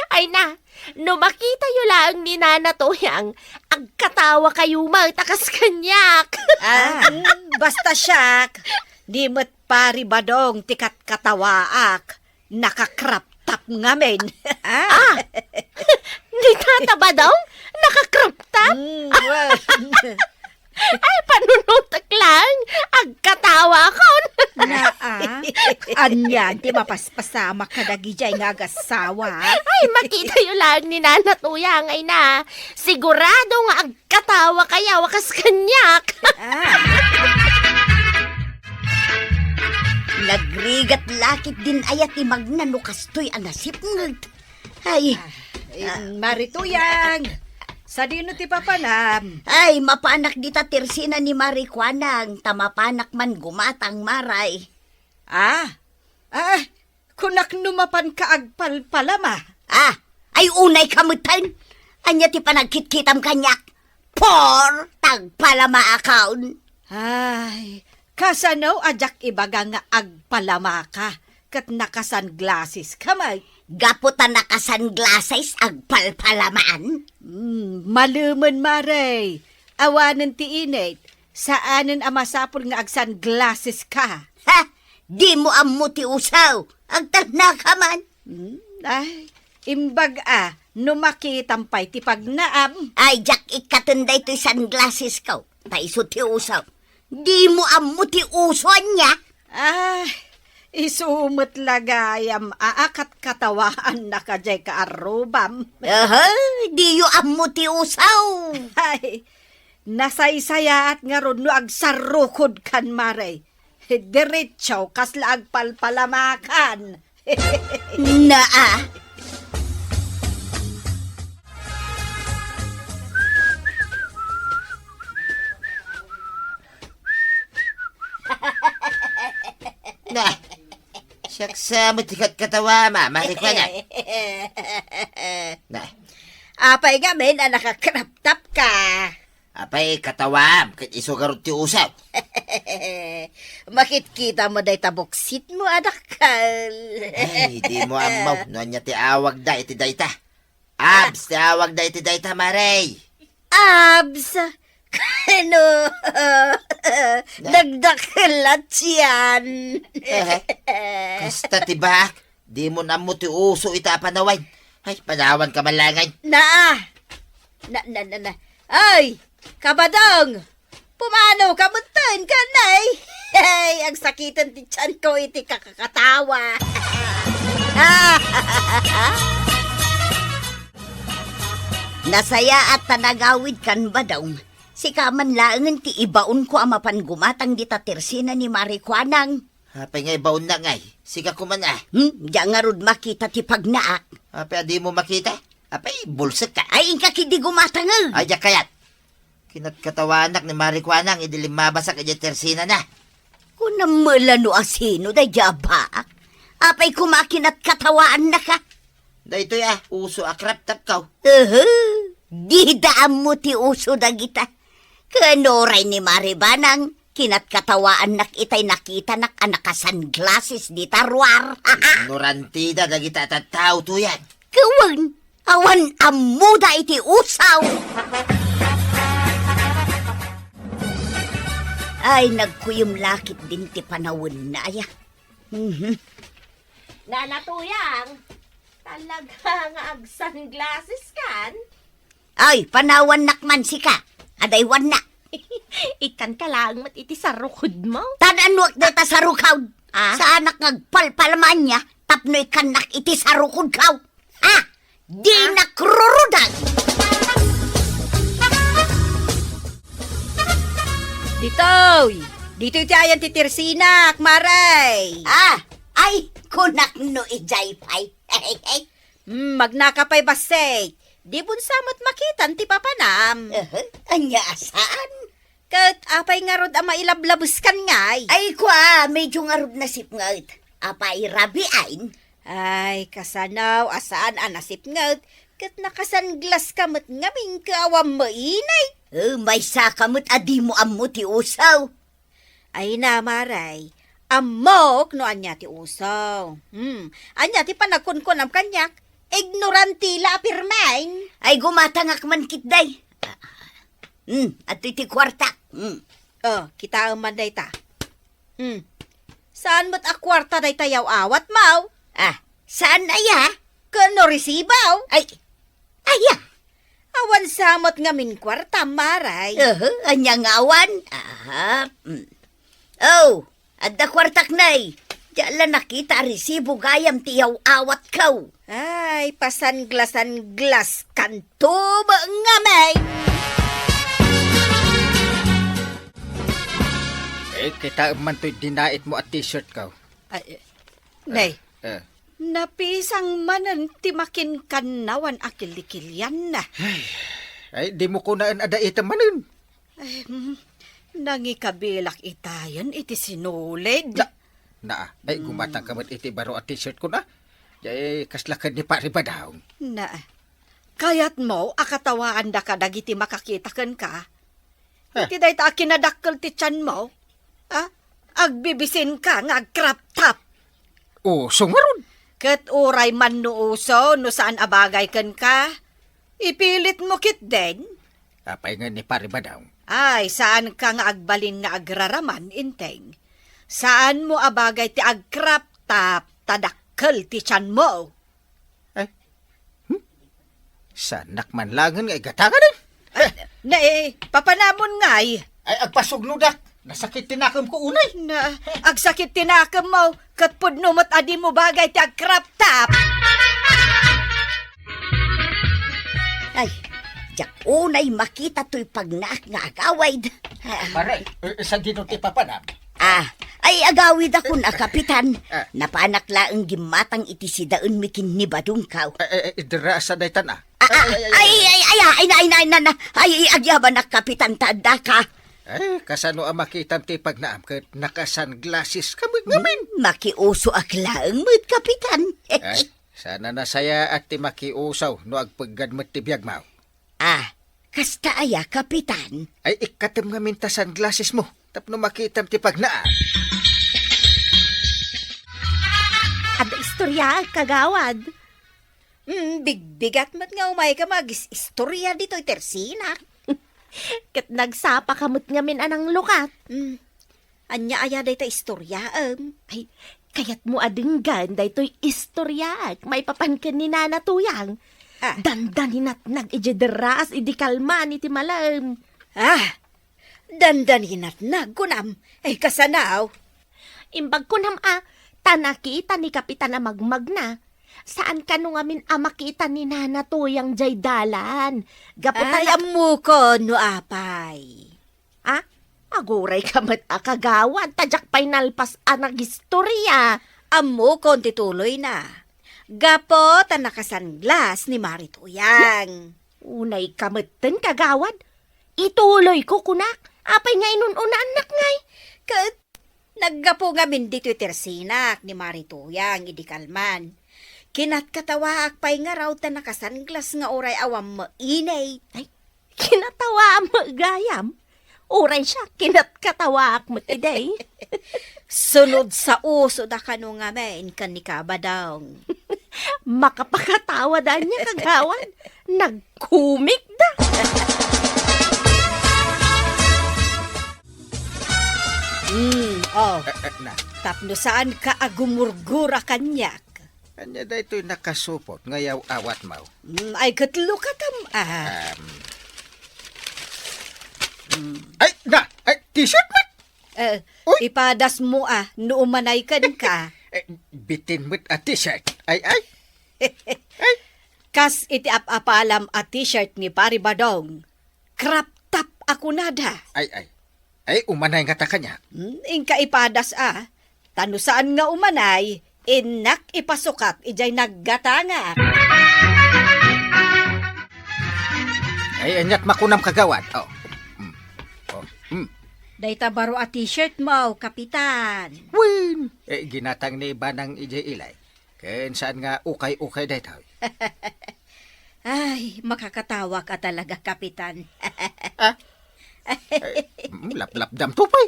Ay na, no makitayo laeng ni Nana Tuyang, agkatawa kayo met a kas kaniak. Ah, mm, basta siak, di met Pare Badong ti katkatawaak, naka-crop top ngamin. Ah. Ah, ni Tata Badong, naka-crop top? Mm, well. Ay, panunutek lang. Agkatawa kon. Naa. Anian ti mapaspasamak kadagijay nga agasawa? Ay, makitayo lang ni Nana Tuyang, ay na. Sigurado nga agkatawa kayo a kas kaniak. Ah. Nagrigat lakit din aya ti magna no kastoy a nasipnget. Ay. Ah, eh, ah. Mare Tuyang, sadino ti papanam? Ay, mapanak dita tersina ni Mare Kuanang, ta mapanak man gumatang, Mare. Ah? Ah, kunak no mapanka agpalpalama. Ah, ay unay ka metten. Ania ti panagkitkitam kaniak? Por, tagpalamaakon. Ay, kasano a diak ibaga nga agpalamaka ket naka-sunglasses ka met? Gapu ta naka-sunglasses, agpalpalamaan? Hmm, malemen, Mare. Awanen ti init. Saanen a masapul nga ag-sunglasses ka. Ha? Dimo ammo ti usaw. Agtalna ka man. Hmm, ay, imbag a, no makitam pay ti pagnaam. Ay, diak ikkaten daytoy sunglasses ko. Ta isu ti uso. Dimo ammo ti uso ania? Ah, isu met la gayam a katkatawaannaka jay kaarrubam. Aha, diyo ammo ti uso. Ay, nasaysayaat ngarud no agsarrukodkan, Mare. Diretso, kasla agpalpalamakan. Naa. Na. Siak sa mo ti katkatawa, ma. Mare ko na. Na. Apay ngamin a naka-crop top ka? Apay, katawaam, ket isu garud ti usaw. Makitkita mo dayta buksit mo, adakkel. Ay, di mo ammo, no ania ti awagda iti dayta. Abs ti awagda iti dayta, Mare. Abs? Kano? Nagdakkel a tiyan. Eh, kasta ti baak, dimo ammo ti uso ita a panawen. Ay, panawanka man laeng. Na, na, na, na, na. Ay, Kabadong! Pumanoka metten, kanay? Ay, agsakiten ti tianko iti kakakatawa. Nasayaat ta nagawidkan, Badong. Sika man laengen ti ibaonko a mapan gumatang dita tersina ni Mari Kuanang. Apay nga ibaonna ngay? Sika koma, a. Hmm, diak ngarud makita ti pagnaak. Apay a dimo makita? Apay, bulsekka. Ay, inka ketdi gumatang, e. Ay, diak kayat. Kinatkatawaannak ni Mari Kuanang idi limmabasak idiay tersinana. Kunam met la no asino daydiay a baak. Apay koma kinatkatawaannaka? Daytoy a, uso a crop top ko. Uhu, dida ammo ti uso dagita. Ken uray ni Mari Banang, kinatkatawaannak itay nakitanak a naka-sunglasses dita ruar. Ignoranteda dagita a tattao, tuyan. Wen, awan ammoda iti uso. Ay, nagkuyom la ketdin ti panawenna, aya. Mhm. Nana Tuyang, talaga nga ag-sunglasses kan? Ay, panawannak man sika. Adaywanna. Ikkanka laeng met iti sarukodmo. Tan-anuak dayta sarukod. Ah? Saanak nga agpalpalamaanna tapno ikkannak iti sarukodko. Ha? Dinak rurudag. Ditoy! Ditoy ti ayan ti tersinak, Mari! Ah, ay, kunak no idiay pay. Hmm, magnaka pay bassit. Dimo sa met makitan ti papanam. Aha, ania a saan? Ket apay ngarud a mailablabeskan ngay? Ay, kua, medyo ngarud nasipnget. Apay, rabiin? Ay, kasano a saan a nasipnget, ket naka-sunglasska met ngamin ket awan mainit. Eh, maysaka met a dimo ammo ti uso. Ay na, Mari, ammok no ania ti uso. Hmm, ania ti panagkunkunam kaniak? Ignorante la a pirmen. Ay, gumatangak man ketdi. Hmm, adtoy ti kuartak. Hmm. Oh, kitaem man dayta. Hmm. Saan met a kuarta dayta yaw-awatmo? Ah, saan aya? Ken no resibo? Ay, aya? Awan sa met ngamin kuarta, Mari. Aha, ania nga awan? Aha. Hmm. Oh, adda kuartak, nay. Diak la nakita a resibo gayam ti yaw-awatko. Ay, pasanglasanglas kanto met ngamin. Eh, kitaem man toy dinaitmo a t-shirt ko. Ay, eh, nay, eh. Napisang manen ti makinkannawan a kilikilianna. Ay, ay, dimo kunaen a daitem manen. Ay, mm, nangikabilak itayen iti sinulid. Na, na, ay, gumatangka met iti baro a t-shirt ko na. Ay, kasla ken ni Pari Badong. Na, kayatmo a katawaandaka dagiti makakita kenka? Eh. Iti dayta a kinadakkel ti tianmo, a, agbibisinka nga ag-crop top. Uso ngarud. Ket uray man no uso, no saan a bagay kenka, ipilitmo ketdin. Apay nga ni Pari Badong? Ay, saanka nga agbalin nga agraraman, Enteng. Saanmo a bagay ti ag-crop top ta dakkel ti tianmo. Ay. Hmm? Saanak man laengen nga igatangan, eh. Ay, na, eh, papanamon ngay. Ay, agpasugnodak. Nasakit ti nakemko unay. Na, agsakit ti nakemmo, ket pudno met a dimo bagay ti ag-crop top. Ay, diak unay makita toy pagnaak nga agawid. Pare, eh, sadino ti papanam? Ah, ay, agawidakon a, Kapitan. Ah. Napanak laeng gimmatang iti sidaenmi ken ni Badongko. Eh, eh, eh, dira sa daytan, ah. Ah, ah, ay, ay, ay, ay, na, ay, na, ay, na, na. Ay, agyabanak, Kapitan, ta addaka. Ay, kasano a makitam ti pagnaam ket naka-sunglasses ka met ngamin? Hmm, makiusoak laeng met, Kapitan. Ay, sana nasayaat ti makiuso no agpeggad met ti biagmo. Ah, kasta aya, Kapitan? Ay, ikkatem ngamin ta sunglasses mo tapno makitam ti pagnaam. Adda istorya, kagawad. Mm, bigbigat met nga umayka mag-is-, istorya ditoy tersinak. Ket nagsapaka met ngamin a nanglukat. Mm. Ania aya dayta istoryaem? Ay, kayatmo a denggen daytoy istoryaek maipapan ken ni Nana Tuyang. Ah. Dandaninatnag idiay derraas idi kalman iti malem. Ah, dandaninatnag, kunam. Ay, kasano? Imbag kunam a, ta nakita ni Kapitan a magmagna. Saan kano ngamin a makita ni Nana Tuyang diay dalan? Gapu ta Ay, ya- ammokon no apay. Ah, agurayka met a kagawad, ta diak pay nalpas a nagistorya. Ammokon ti tuloyna. Gapu ta nakasanglas ni Mari Tuyang. Unayka metten, kagawad. Ituloyko, kunak. Apay nga inun-unaannak ngay? Ket naggapu ngamin ditoy tersinak ni Mari Tuyang idi kalman. Kinatkatawaak pay ngarud ta nakasanglas nga uray awan met init. Ay, kinatawaam met gayam. Uray siak, kinatkatawaak met idi. Sunod sa uso da kano ngamin ken ni Kabadong. Makapakatawa da ania, kagawad. Nagkumikda. Hmm, oh. Eh, eh, na. Tapno saanka a gumurgura kaniak. Ania daytoy nakasupot nga yaw-awatmo? Mm, ay, ket lukatam, ah. Um. Mm. Ay, na! Ay, t-shirt met! Eh, Uy! Ipadasmo, ah, no umanay kenka. Eh, bitin met a t-shirt. Ay, ay. Ay. Kas iti ap-apalam a t-shirt ni Pari Badong. Crop top a kunada. Ay, ay. Ay, umanay ngata kaniak. Hmm, inka ipadas, ah. Ta no saan nga umanay, innak ipasukak idiay naggatangak. Ay, aniat makunam, kagawad. Oh. Mm. Oh. Mm. Dayta baro a t-shirt mo, Kapitan. Wen! Eh, ginatang ni Banang idiay ilay. Ken saan nga ukay-ukay daytoy? Ay, makakatawaka talaga, Kapitan. Ah? Ay, mm, laplapdam to pay.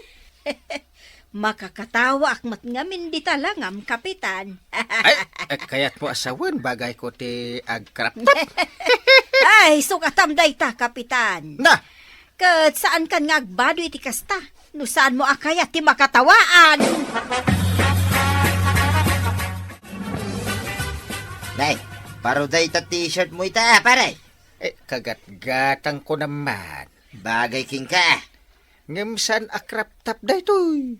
Makakatawaak met ngamin dita langam, Kapitan. Ay, eh, kayatmo a sawen, bagayko ti agkraptap. Ay, sukatam dayta, Kapitan. Na! Ket saankan nga agbado iti kasta, no saanmo a kayat ti makatawaan. Nay, baro dayta t-shirt mo ita, pare. Eh, kagatgatangko naman. Bagay kenka. Ngem saan a crop top daytoy?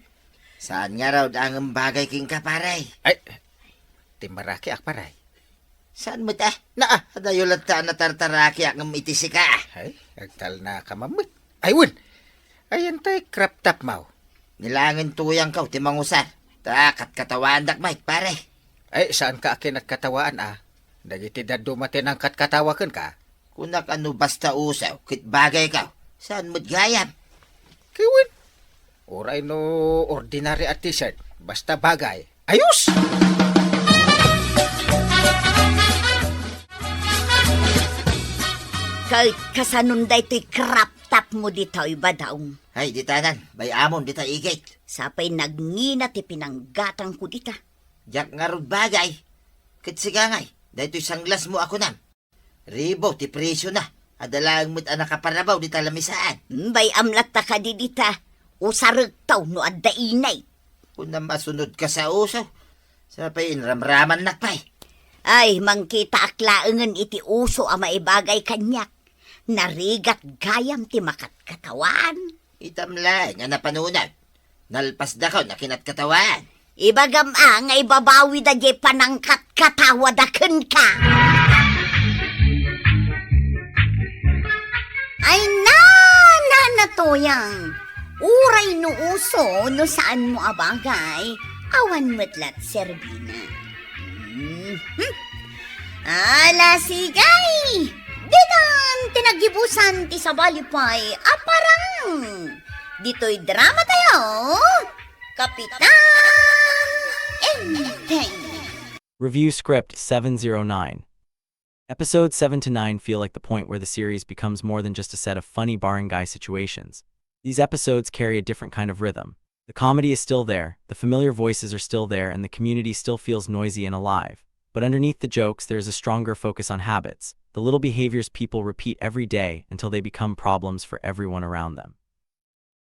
Saan ngarud a ngem bagay kenka, pare? Ay, ti marakiak, pare. Saan met, ah? Naa, adayo latta a natartarakiak ngem iti sika. Ay, agtalnaka man met. Ay, wen! Ayan tay crop top mo. Ni Nana Tuyang ti mangusar. Ta katkatawaandak met, pare. Ay, saanka a kinatkatawaan, ah. Dagiti dadduma ti nangkatkatawa kenka. Kunak a no basta uso, ket bagayka. Saan met gayam? Kiwin. Uray no ordinary a t-shirt, basta bagay. Ayos! Ka-, kasanon daytoy crop top mo ditoy, Badong? Ay, ditanan, bay-amon, dita igit. Sapay nagngina ti pinanggatangko dita. Diak ngarud bagay. Ket sika ngay, daytoy sanglas mo a kunam. Ribo ti presiona. Adda laeng met a nakaparabaw dita lamisaan. Hmm, bay-am latta kadi dita. Usarekto no adda init. Kunam a sunodka sa uso. Sapay inramramannak pay. Ay, mangkitaak laengen iti uso a maibagay kaniak. Narigat gayam ti makatkatawaan. Itam laeng a napanunag. Nalpasdakon a kinatkatawaan. Ibagam a nga ibabawida diay panangkatkatawada kenka. Ay na, Nana Tuyang, uray no uso no saanmo a bagay, awan met la ti serbina. Mhm. Ala, sigay! Ditan ti naggibusan ti sabali pay a parang. Ditoy drama tayo, Kapitan Enteng. Review script seven zero nine. Episodes seven to nine feel like the point where the series becomes more than just a set of funny barangay situations. These episodes carry a different kind of rhythm. The comedy is still there, the familiar voices are still there, and the community still feels noisy and alive. But underneath the jokes, there is a stronger focus on habits, the little behaviors people repeat every day until they become problems for everyone around them.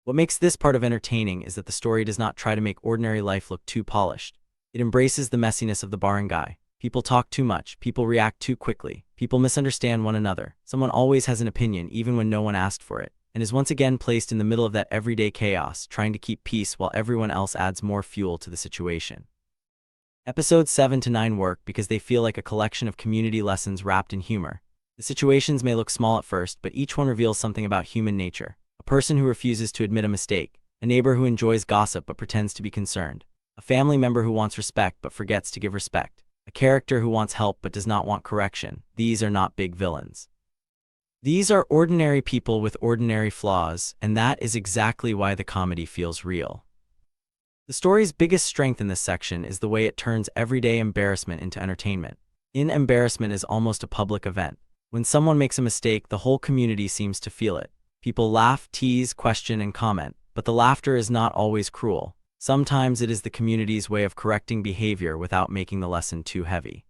What makes this part of entertaining is that the story does not try to make ordinary life look too polished. It embraces the messiness of the barangay. People talk too much, people react too quickly, people misunderstand one another, someone always has an opinion even when no one asked for it, and is once again placed in the middle of that everyday chaos, trying to keep peace while everyone else adds more fuel to the situation. Episodes seven to nine work because they feel like a collection of community lessons wrapped in humor. The situations may look small at first, but each one reveals something about human nature. A person who refuses to admit a mistake, a neighbor who enjoys gossip but pretends to be concerned, a family member who wants respect but forgets to give respect, a character who wants help but does not want correction. These are not big villains. These are ordinary people with ordinary flaws, and that is exactly why the comedy feels real. The story's biggest strength in this section is the way it turns everyday embarrassment into entertainment. In Embarrassment is almost a public event. When someone makes a mistake, the whole community seems to feel it. People laugh, tease, question, and comment, but the laughter is not always cruel. Sometimes it is the community's way of correcting behavior without making the lesson too heavy.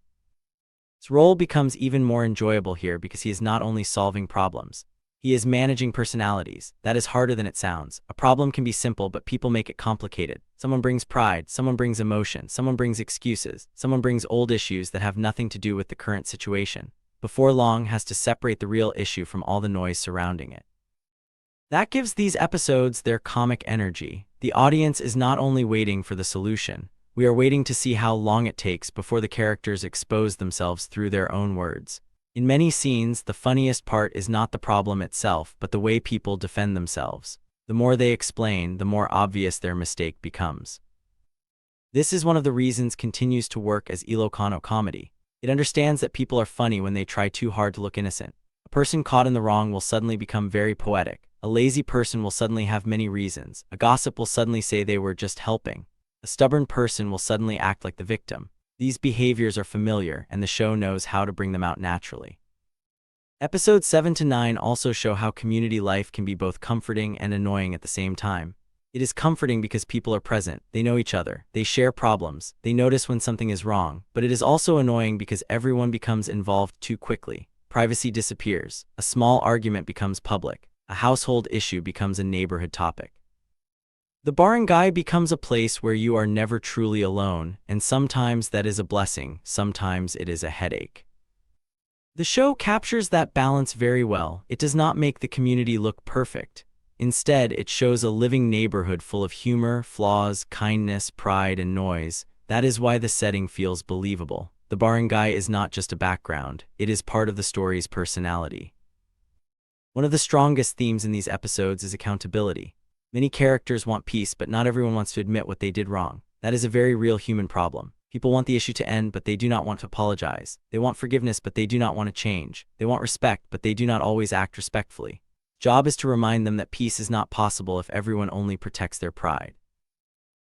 His role becomes even more enjoyable here because he is not only solving problems, he is managing personalities. That is harder than it sounds. A problem can be simple, but people make it complicated. Someone brings pride, someone brings emotion, someone brings excuses, someone brings old issues that have nothing to do with the current situation. Before long, has to separate the real issue from all the noise surrounding it. That gives these episodes their comic energy. The audience is not only waiting for the solution, we are waiting to see how long it takes before the characters expose themselves through their own words. In many scenes, the funniest part is not the problem itself, but the way people defend themselves. The more they explain, the more obvious their mistake becomes. This is one of the reasons continues to work as Ilocano comedy. It understands that people are funny when they try too hard to look innocent. A person caught in the wrong will suddenly become very poetic. A lazy person will suddenly have many reasons. A gossip will suddenly say they were just helping. A stubborn person will suddenly act like the victim. These behaviors are familiar, and the show knows how to bring them out naturally. Episodes seven to nine also show how community life can be both comforting and annoying at the same time. It is comforting because people are present, they know each other, they share problems, they notice when something is wrong, but it is also annoying because everyone becomes involved too quickly. Privacy disappears, a small argument becomes public, a household issue becomes a neighborhood topic. The barangay becomes a place where you are never truly alone, and sometimes that is a blessing, sometimes it is a headache. The show captures that balance very well. It does not make the community look perfect. Instead, it shows a living neighborhood full of humor, flaws, kindness, pride, and noise. That is why the setting feels believable. The barangay is not just a background, it is part of the story's personality. One of the strongest themes in these episodes is accountability. Many characters want peace, but not everyone wants to admit what they did wrong. That is a very real human problem. People want the issue to end, but they do not want to apologize. They want forgiveness, but they do not want to change. They want respect, but they do not always act respectfully. Job is to remind them that peace is not possible if everyone only protects their pride.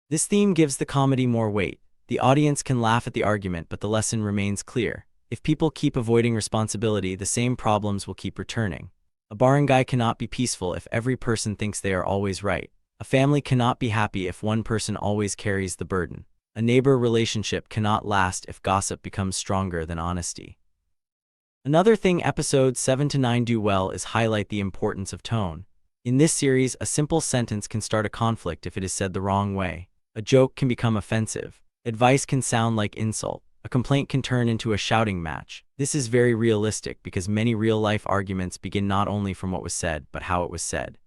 This theme gives the comedy more weight. The audience can laugh at the argument, but the lesson remains clear. If people keep avoiding responsibility, the same problems will keep returning. A barangay cannot be peaceful if every person thinks they are always right. A family cannot be happy if one person always carries the burden. A neighbor relationship cannot last if gossip becomes stronger than honesty. Another thing episodes seven to nine do well is highlight the importance of tone. In this series, a simple sentence can start a conflict if it is said the wrong way. A joke can become offensive. Advice can sound like insult. A complaint can turn into a shouting match. This is very realistic because many real-life arguments begin not only from what was said, but how it was said.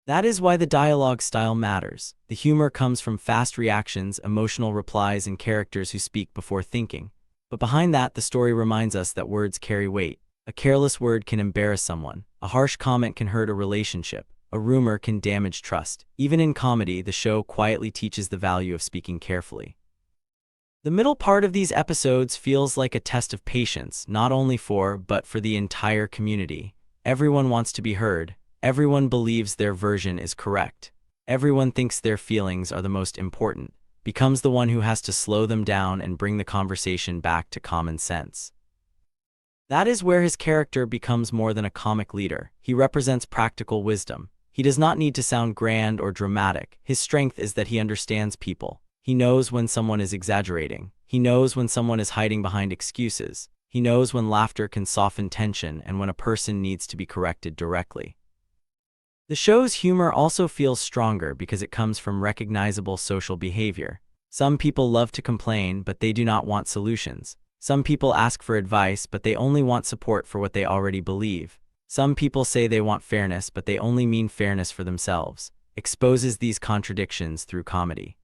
That is why the dialogue style matters. The humor comes from fast reactions, emotional replies, and characters who speak before thinking. But behind that, the story reminds us that words carry weight. A careless word can embarrass someone. A harsh comment can hurt a relationship. A rumor can damage trust. Even in comedy, the show quietly teaches the value of speaking carefully. The middle part of these episodes feels like a test of patience, not only for, but for the entire community. Everyone wants to be heard. Everyone believes their version is correct. Everyone thinks their feelings are the most important, becomes the one who has to slow them down and bring the conversation back to common sense. That is where his character becomes more than a comic leader. He represents practical wisdom. He does not need to sound grand or dramatic. His strength is that he understands people. He knows when someone is exaggerating. He knows when someone is hiding behind excuses. He knows when laughter can soften tension and when a person needs to be corrected directly. The show's humor also feels stronger because it comes from recognizable social behavior. Some people love to complain, but they do not want solutions. Some people ask for advice, but they only want support for what they already believe. Some people say they want fairness, but they only mean fairness for themselves. Exposes these contradictions through comedy.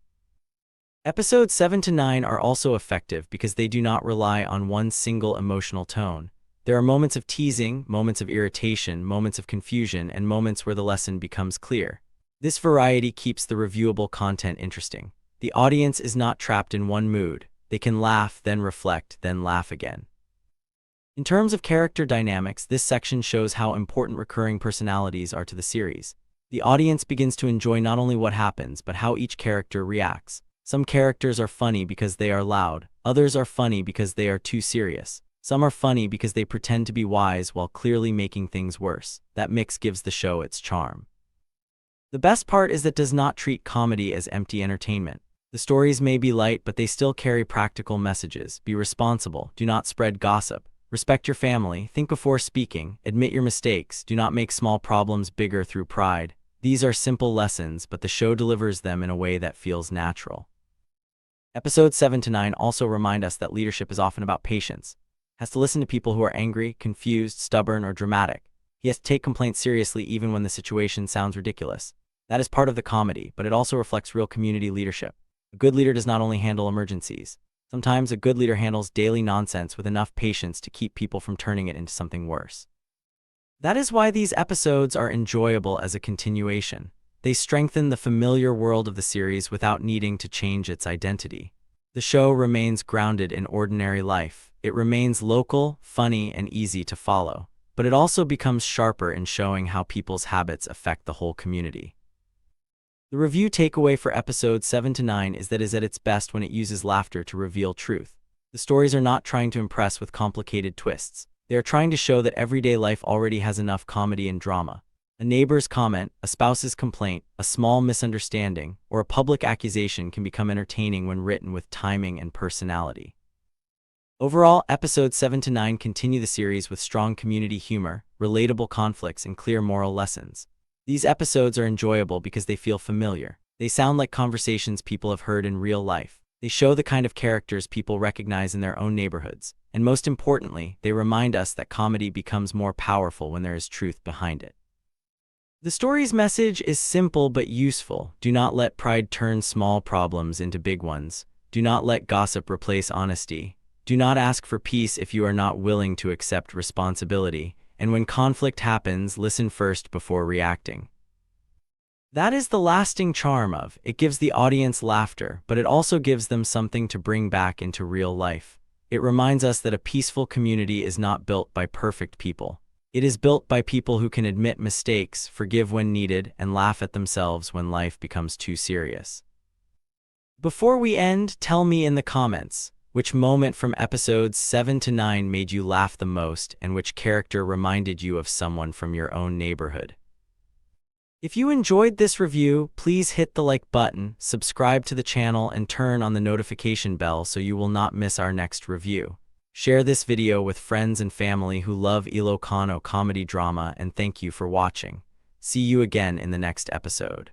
Episodes seven to nine are also effective because they do not rely on one single emotional tone. There are moments of teasing, moments of irritation, moments of confusion, and moments where the lesson becomes clear. This variety keeps the reviewable content interesting. The audience is not trapped in one mood. They can laugh, then reflect, then laugh again. In terms of character dynamics, this section shows how important recurring personalities are to the series. The audience begins to enjoy not only what happens, but how each character reacts. Some characters are funny because they are loud, others are funny because they are too serious. Some are funny because they pretend to be wise while clearly making things worse. That mix gives the show its charm. The best part is that does not treat comedy as empty entertainment. The stories may be light, but they still carry practical messages. Be responsible. Do not spread gossip. Respect your family. Think before speaking. Admit your mistakes. Do not make small problems bigger through pride. These are simple lessons, but the show delivers them in a way that feels natural. Episodes seven to nine also remind us that leadership is often about patience. Has to listen to people who are angry, confused, stubborn, or dramatic. He has to take complaints seriously even when the situation sounds ridiculous. That is part of the comedy, but it also reflects real community leadership. A good leader does not only handle emergencies. Sometimes a good leader handles daily nonsense with enough patience to keep people from turning it into something worse. That is why these episodes are enjoyable as a continuation. They strengthen the familiar world of the series without needing to change its identity. The show remains grounded in ordinary life. It remains local, funny, and easy to follow, but it also becomes sharper in showing how people's habits affect the whole community. The review takeaway for episodes seven to nine is that is at its best when it uses laughter to reveal truth. The stories are not trying to impress with complicated twists. They are trying to show that everyday life already has enough comedy and drama. A neighbor's comment, a spouse's complaint, a small misunderstanding, or a public accusation can become entertaining when written with timing and personality. Overall, episodes seven to nine continue the series with strong community humor, relatable conflicts, and clear moral lessons. These episodes are enjoyable because they feel familiar. They sound like conversations people have heard in real life. They show the kind of characters people recognize in their own neighborhoods. And most importantly, they remind us that comedy becomes more powerful when there is truth behind it. The story's message is simple but useful. Do not let pride turn small problems into big ones. Do not let gossip replace honesty. Do not ask for peace if you are not willing to accept responsibility. And when conflict happens, listen first before reacting. That is the lasting charm of it. Gives the audience laughter, but it also gives them something to bring back into real life. It reminds us that a peaceful community is not built by perfect people. It is built by people who can admit mistakes, forgive when needed, and laugh at themselves when life becomes too serious. Before we end, tell me in the comments, which moment from episodes seven to nine made you laugh the most and which character reminded you of someone from your own neighborhood? If you enjoyed this review, please hit the like button, subscribe to the channel, and turn on the notification bell so you will not miss our next review. Share this video with friends and family who love Ilocano comedy drama, and thank you for watching. See you again in the next episode.